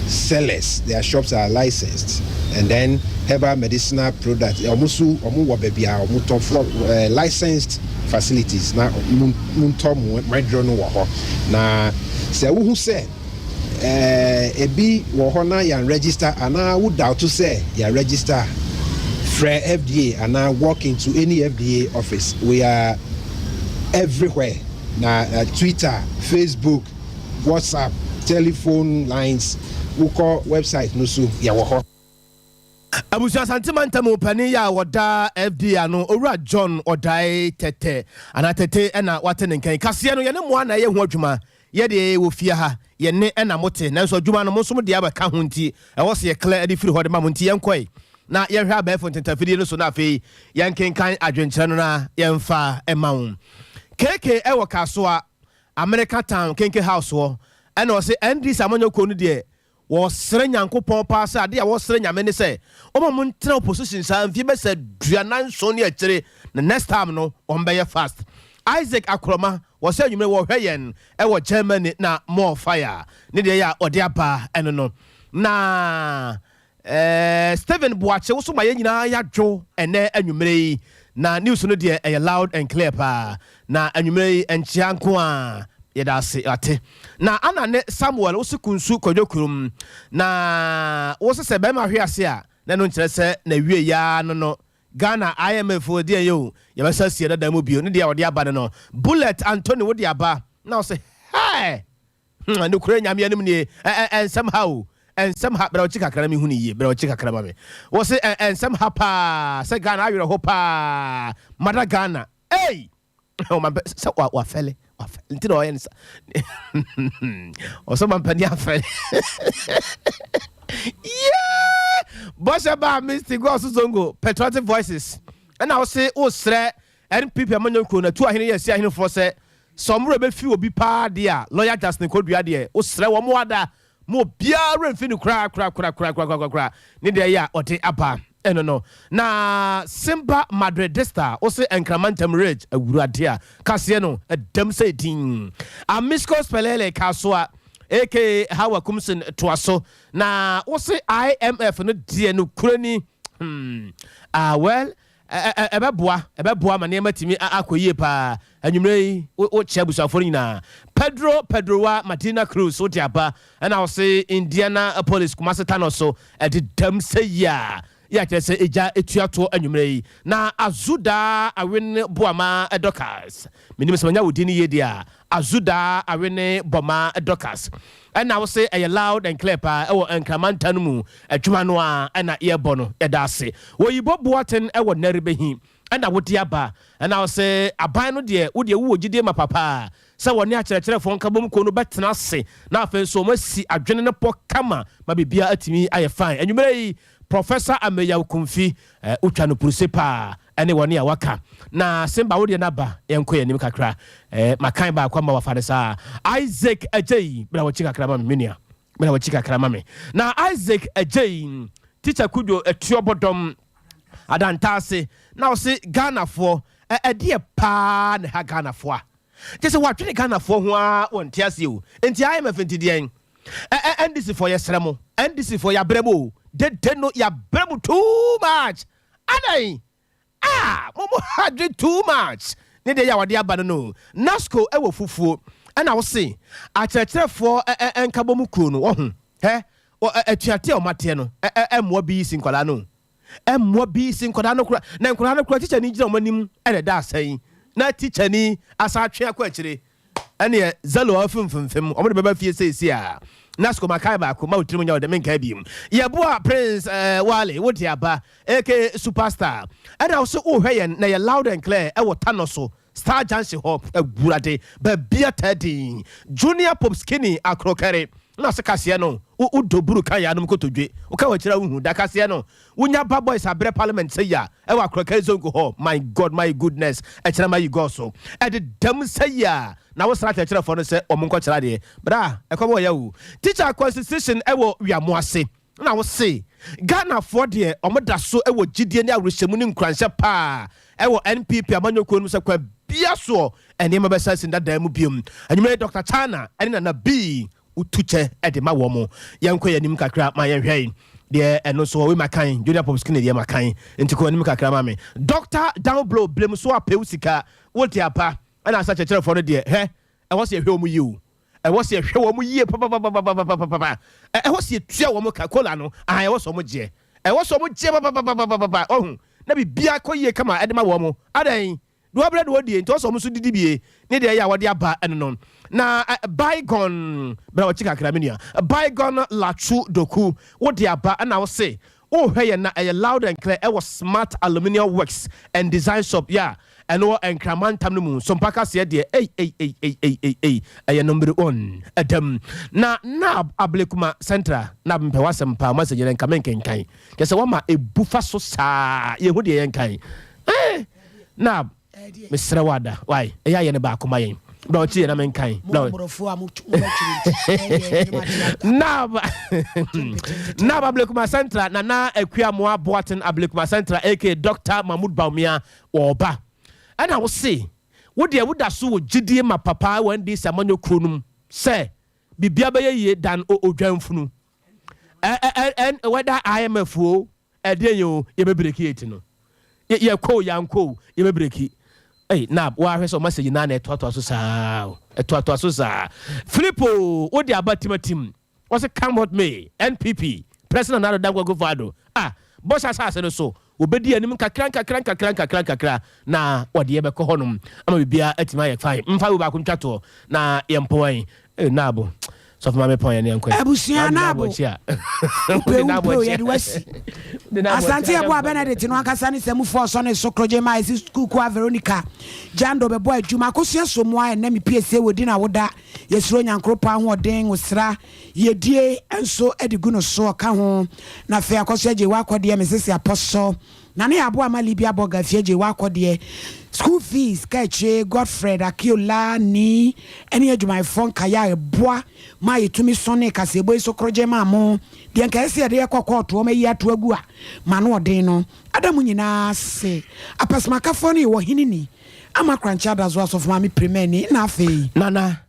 sellers, their shops are licensed and then herbal medicinal products, wɔn nso wɔn wɔ baabi a wɔn tɔn for licensed facilities na montɔ mo aduro no wɔ hɔ. Na sɛ wohu sɛ ebi wɔ hɔ na yɛn register anaa wo doubt sɛ yɛn register a, frɛ FDA anaa walk into any FDA office. We are everywhere na Twitter, Facebook, WhatsApp, telephone lines, wokɔ website no so yɛwɔ hɔ. Abusua Asante Mantam mu panin yi a ɔda FDA ano, Owura John Odae Tete anaa Tete na wate ne nka yi. Kaseɛ no, yɛne mo ara na ɛyɛ ho adwuma. Yɛ deɛ yɛwɔ fie ha, yɛn nne na mote, nanso adwuma no mo nso mo deɛ abɛka ho nti ɛwɔ sɛ yɛ clear de firi hɔ de ma mo nti yɛnkɔe na yɛnhwɛ abɛɛfo ntentafidie no so na afei yɛnkenkan adwenkyerɛ no na yɛmfa mma wo. KK wɔ Kasoa, America Town, Kenke House hɔ ɛna ɔse NDC amanyɔkuo no deɛ Wɔsrɛ Nyankopɔn paa sɛ adeɛ a wɔsrɛ Nyame ne sɛ ɔma ɔmo ntena opposition saa mfie bɛsɛ 47 ne akyire na next time no wɔn bɛyɛ fast. Isaac Akoroma wɔsɛ anwummerɛ wɔhwɛ yɛn ɛwɔ Germany na more fire ne deɛ yɛ a ɔde aba ɛno no. Na Eh Stephen Boakye wo so ma yɛn nyinaa yɛadwo ɛnɛ anwummerɛ yi na news no deɛ ɛyɛ loud and clear paa na anwummerɛ yi nkyea nko a yɛda ase ate na ana ne Samuel wo se kunsu kwadwo kurom na wo se sɛ bɛrima hwe ase a na ɛno nkyerɛ sɛ na wie yaa no no Ghana IMF foɔ deɛ yɛ o yɛbɛsa sie dada mu bio ne deɛ ɔde aba no no Bullet Anthony wo de aba na wo se hɛɛ Hmm, nokorɛ Nyame anim nie, ɛ ɛ nsɛm ha o, nsɛm ha, brɛ ɔkye kakra na mehu no yie, brɛ ɔkye kakra ma me. Wɔ se ɛ nsɛm ha paa, sɛ Ghana awerɛho paa, mother Ghana, ei! Ɔmampɛ, sɛ wa wafɛle, wafɛle, nti na ɔyɛ ne sa. Ɔsɛ ɔmampani afɛle. Yeah! Bɔhyɛ baa Misty Gosu Zongo, Patriotic Voices, ɛna wo se wo srɛ NPP amanyɔkuo no atu ahene yɛ asi ahenefoɔ sɛ Sɛ wɔn werɛ bɛfi obi paa deɛ a, Lɔya Justin Kodua deɛ, wosrɛ wɔn ada ma obiara werɛ mfi no koraa koraa koraa koraa koraa koraa koraa. Ne deɛ yɛ a ɔde aba ɛno no. Na Simba Madridista, wose Nkraman ntam Ridge, Awurade a, kaseɛ no ɛdam sɛ din. Amisco Spelele Kasoa aka Hawa Kumsin toa so. Na wose IMF no deɛ nokorɛ ni, hmm, ah well, Ɛbɛboa, ɛbɛboa ma nneɛma atumi akɔ yie paa. Anwummerɛ yi, wokyɛ abusuafoɔ no nyinaa. Pedro Pedroa Madina Cruz, wode aba, ɛna wose Indianapolis, Kumasi Tano so, ɛdedam sɛ yia. Yɛ akyerɛ sɛ egya etua toɔ anwummerɛ yi. Na Azuda Awene Boama Dorcas, menim sɛ manya wo din no yie deɛ a, Azuda Awene Bɔma Dorcas, Ɛna wo se ɛyɛ loud and clear paa ɛwɔ Nkraman no mu adwuma no ara ɛna yɛbɔ no yɛda ase. Oyibo Boateng ɛwɔ Nɛrebehi ɛna wode aba ɛna wo se aban no deɛ wo deɛ wowɔ gyidie mapa paa sɛ wɔne akyerɛkyerɛfoɔ nkabom kuo no bɛtena ase na afei nso wɔn asi adwene no pɔ kama ma biribiara atumi ayɛ fine. Anwummerɛ yi Professor Ameyaw Kumfi eh, wotwa no puruse paa ɛne wɔne a waka. Na Simba wo deɛ no aba, yɛnkɔ yɛn anim kakra. Eh, makan baako ama wafa no saa. Isaac Agyei, bra wakyi kakra ma me, me nua. Bra wakyi kakra ma me. Na Isaac Agyei, Teacher Kudwo Atuobɔdɔm Adantaase, na ɔse Ghanafoɔ, ɛ, ɛdeɛ paa na ɛha Ghanafoɔ a? Kyɛ sɛ wɔadwene Ghanafoɔ ho ara wɔnte aseɛ o. Nti IMF nti deɛn? Ɛ ɛ NDC foɔ yɛsrɛ mo, NDC foɔ yɛabrɛ mo o. Dede no yɛabrɛ mo too much. Adɛn? Ah! Mo mo ha dwe too much. Ne deɛ yɛ a wɔde aba no no. NASCO wɔ fufuo. Ɛna wo se akyerɛkyerɛfoɔ ɛ ɛ nkabom kuo no wɔho hɛ wɔ ɛ atuateɛ a wɔateɛ no ɛ ɛ ɛmmoa BEC nkwadaa no o. Mmoa bi si nkwadaa no kora na nkwadaa no kora tikyani gyina wɔn anim na ɛda asɛn na tikyani asan atwe akɔ akyire ɛneɛ zalo a wafimfimfim wɔn de bɛba fie seesie a Nasco makae baako ma wo tirim nyɛ wo dɛ menkae biem yɛboa Prince eh, Wale wo de aba aka superstar ɛna wo so wohwɛ yɛn na yɛ loud and clear ɛwɔ Tano so Star Junction hɔ awurade baabi ataa din Junior Pope Skinny Akrokɛre na ɔse kaseɛ no wo wo dɔ buru ka yaanom kotodwe wo ka wakyire a wo hu da kaseɛ no wo nya ba boys abrɛ parliament sɛ ya ɛwɔ Akrokɛre zongo hɔ my God my goodness ɛkyerɛ ma yi God so ɛde dam sɛ ya na wo sra kyerɛkyerɛfoɔ no sɛ wɔn nkɔ kyerɛ adeɛ bra ɛkɔm wɔ ya o teacher constitution ɛwɔ wiamoase Na wo se, Ghanafoɔ deɛ wɔn da so wɔ gyidie ne awerehyɛmu ne nkuranhyɛ paa wɔ NPP amanyɔkuo no mu sɛ kwan bia soɔ nneɛma bɛsan asi dadaa mu biom. Anwummerɛ yi Dɔkta China ne Nana Bii wotu kyɛ de ma wɔn. Yɛnkɔ yɛn anim kakra ma yɛnhwɛ deɛ ɛno nso wei makan, Junior Pops Kine deɛ makan, nti kɔ anim kakra ma me. Dɔkta Downblow blem so apew sika wote apa ɛna asa kyerɛkyerɛfoɔ no deɛ hwɛ ɛwɔ sɛ yɛhwɛ wɔn yie o. Ɛwɔ sɛ yɛhwɛ wɔn yie papapapapapapa. Ɛwɔ sɛ yɛtua wɔn ka. Kola no, aha, ɛwɔ sɛ wɔn gyeɛ. Ɛwɔ sɛ wɔn gyeɛ papapapapapa. Ɔhu? Na biribiara kɔ yie kama ɛde ma wɔn. Adɛn? Deɛ wɔabrɛ de wɔdie, nti ɛwɔ sɛ wɔn nso didi bie. Ne deɛ ɛyɛ a wɔde aba ɛno no. Na bygone, bra wɔkyi kakra me nua. Bygone Latsu Doku, wode aba ɛna wo se, Wohwɛ yɛn na ɛyɛ loud and clear ɛwɔ Smart Aluminium Works and Design Shop yɛ a ɛno wɔ Nkran mantam no mu. Sompa kaseɛ deɛ ei ei ei ei ei ei ei ɛyɛ number one ɛdam. Na Nab Ablekuma Central Nab mepɛ w'asɛm paa message no nka menkenkan kyerɛ sɛ wama ɛbu fa so saa yɛhu deɛ yɛnkan eh Nab. Mesrɛ wo ada wai ɛyɛ ayɛ no baako ma yɛn bra ɔkyi yɛ na menkan bra Nab Nab Ablekuma Central Nana Akua Moa Boaten Ablekuma Central aka Dr. Mahmoud Bawumia wɔba ɛna wo se wo deɛ woda so wɔ gyidie ma papa wɔ NDC amanyɔ kuo no mu sɛ biribia bɛyɛ yie dan odwanfunu ɛ ɛ ɛ whether IMF o Ɛdeɛn o, yɛbɛ breki eti no. Yɛ yɛkɔ o, yɛankɔ o, yɛbɛ breki. Ei, Nab, woahwɛ sɛ ɔma sɛ nyinaa na ɛtoatoa so saa o. Ɛtoatoa so saa. Philip o, wode aba timatim. Wɔse come what may, NPP, President Nana Addo Dankwa Akufo-Addo, ah, bɔhyɛ asase no so, wɔbɛdi anim nkakra nkakra nkakra nkakra nkakra na wɔde yɛbɛkɔ hɔnom ama biribiara atumi ayɛ fine. Mfa wei baako ntwa toɔ na yɛmpɔn ayi. Ee Naabo, sɔfo maame pɔn yɛn ne yɛn kɔ. Abusua Naabo, wopɛ wopɛ o yɛde wasi. Asante Yeboah Benedict no ankasa ne Samufoɔ ɔsɔ ne so korogye ma ɛsi sukuu kuo a Veronica Jando bɛbɔ adwuma akosua somoa ɛnɛ me piesie wɔ di na woda yɛsuro Nyankoropɔn ahoɔden ngosra yɛdie nso de gu no so ɔka ho na afei akɔso agye wakɔdeɛ me sese apɔsɔ Na ne aboa ma Libya bɔga fie gye wakɔ deɛ, school fees ka akyire, Godfred Akiola ni ɛne adwumayɛfoɔ nkaeɛ a ɛboa ma yɛtumi sɔne kaseɛbɔ yi so korogye maa mo, deɛ nka ɛsɛ yɛde yɛkɔ kɔɔto wɔn ayi ato agu a ma ano ɔden no ada mo nyinaa ase. Apɛsɛmakafoɔ no yɛ ɔhene ni, Ama Korankye Adazoa Asɔfo Maame Pirimani na afei. Nana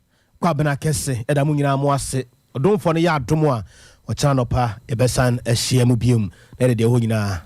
Kwabena Kɛse yɛda mo nyinaa mo ase. Ɔdomfoɔ no yɛ adom a, ɔkyena anɔpa yɛbɛsan ahyia mu biom na yɛde deɛ ɛwɔ hɔ nyinaa.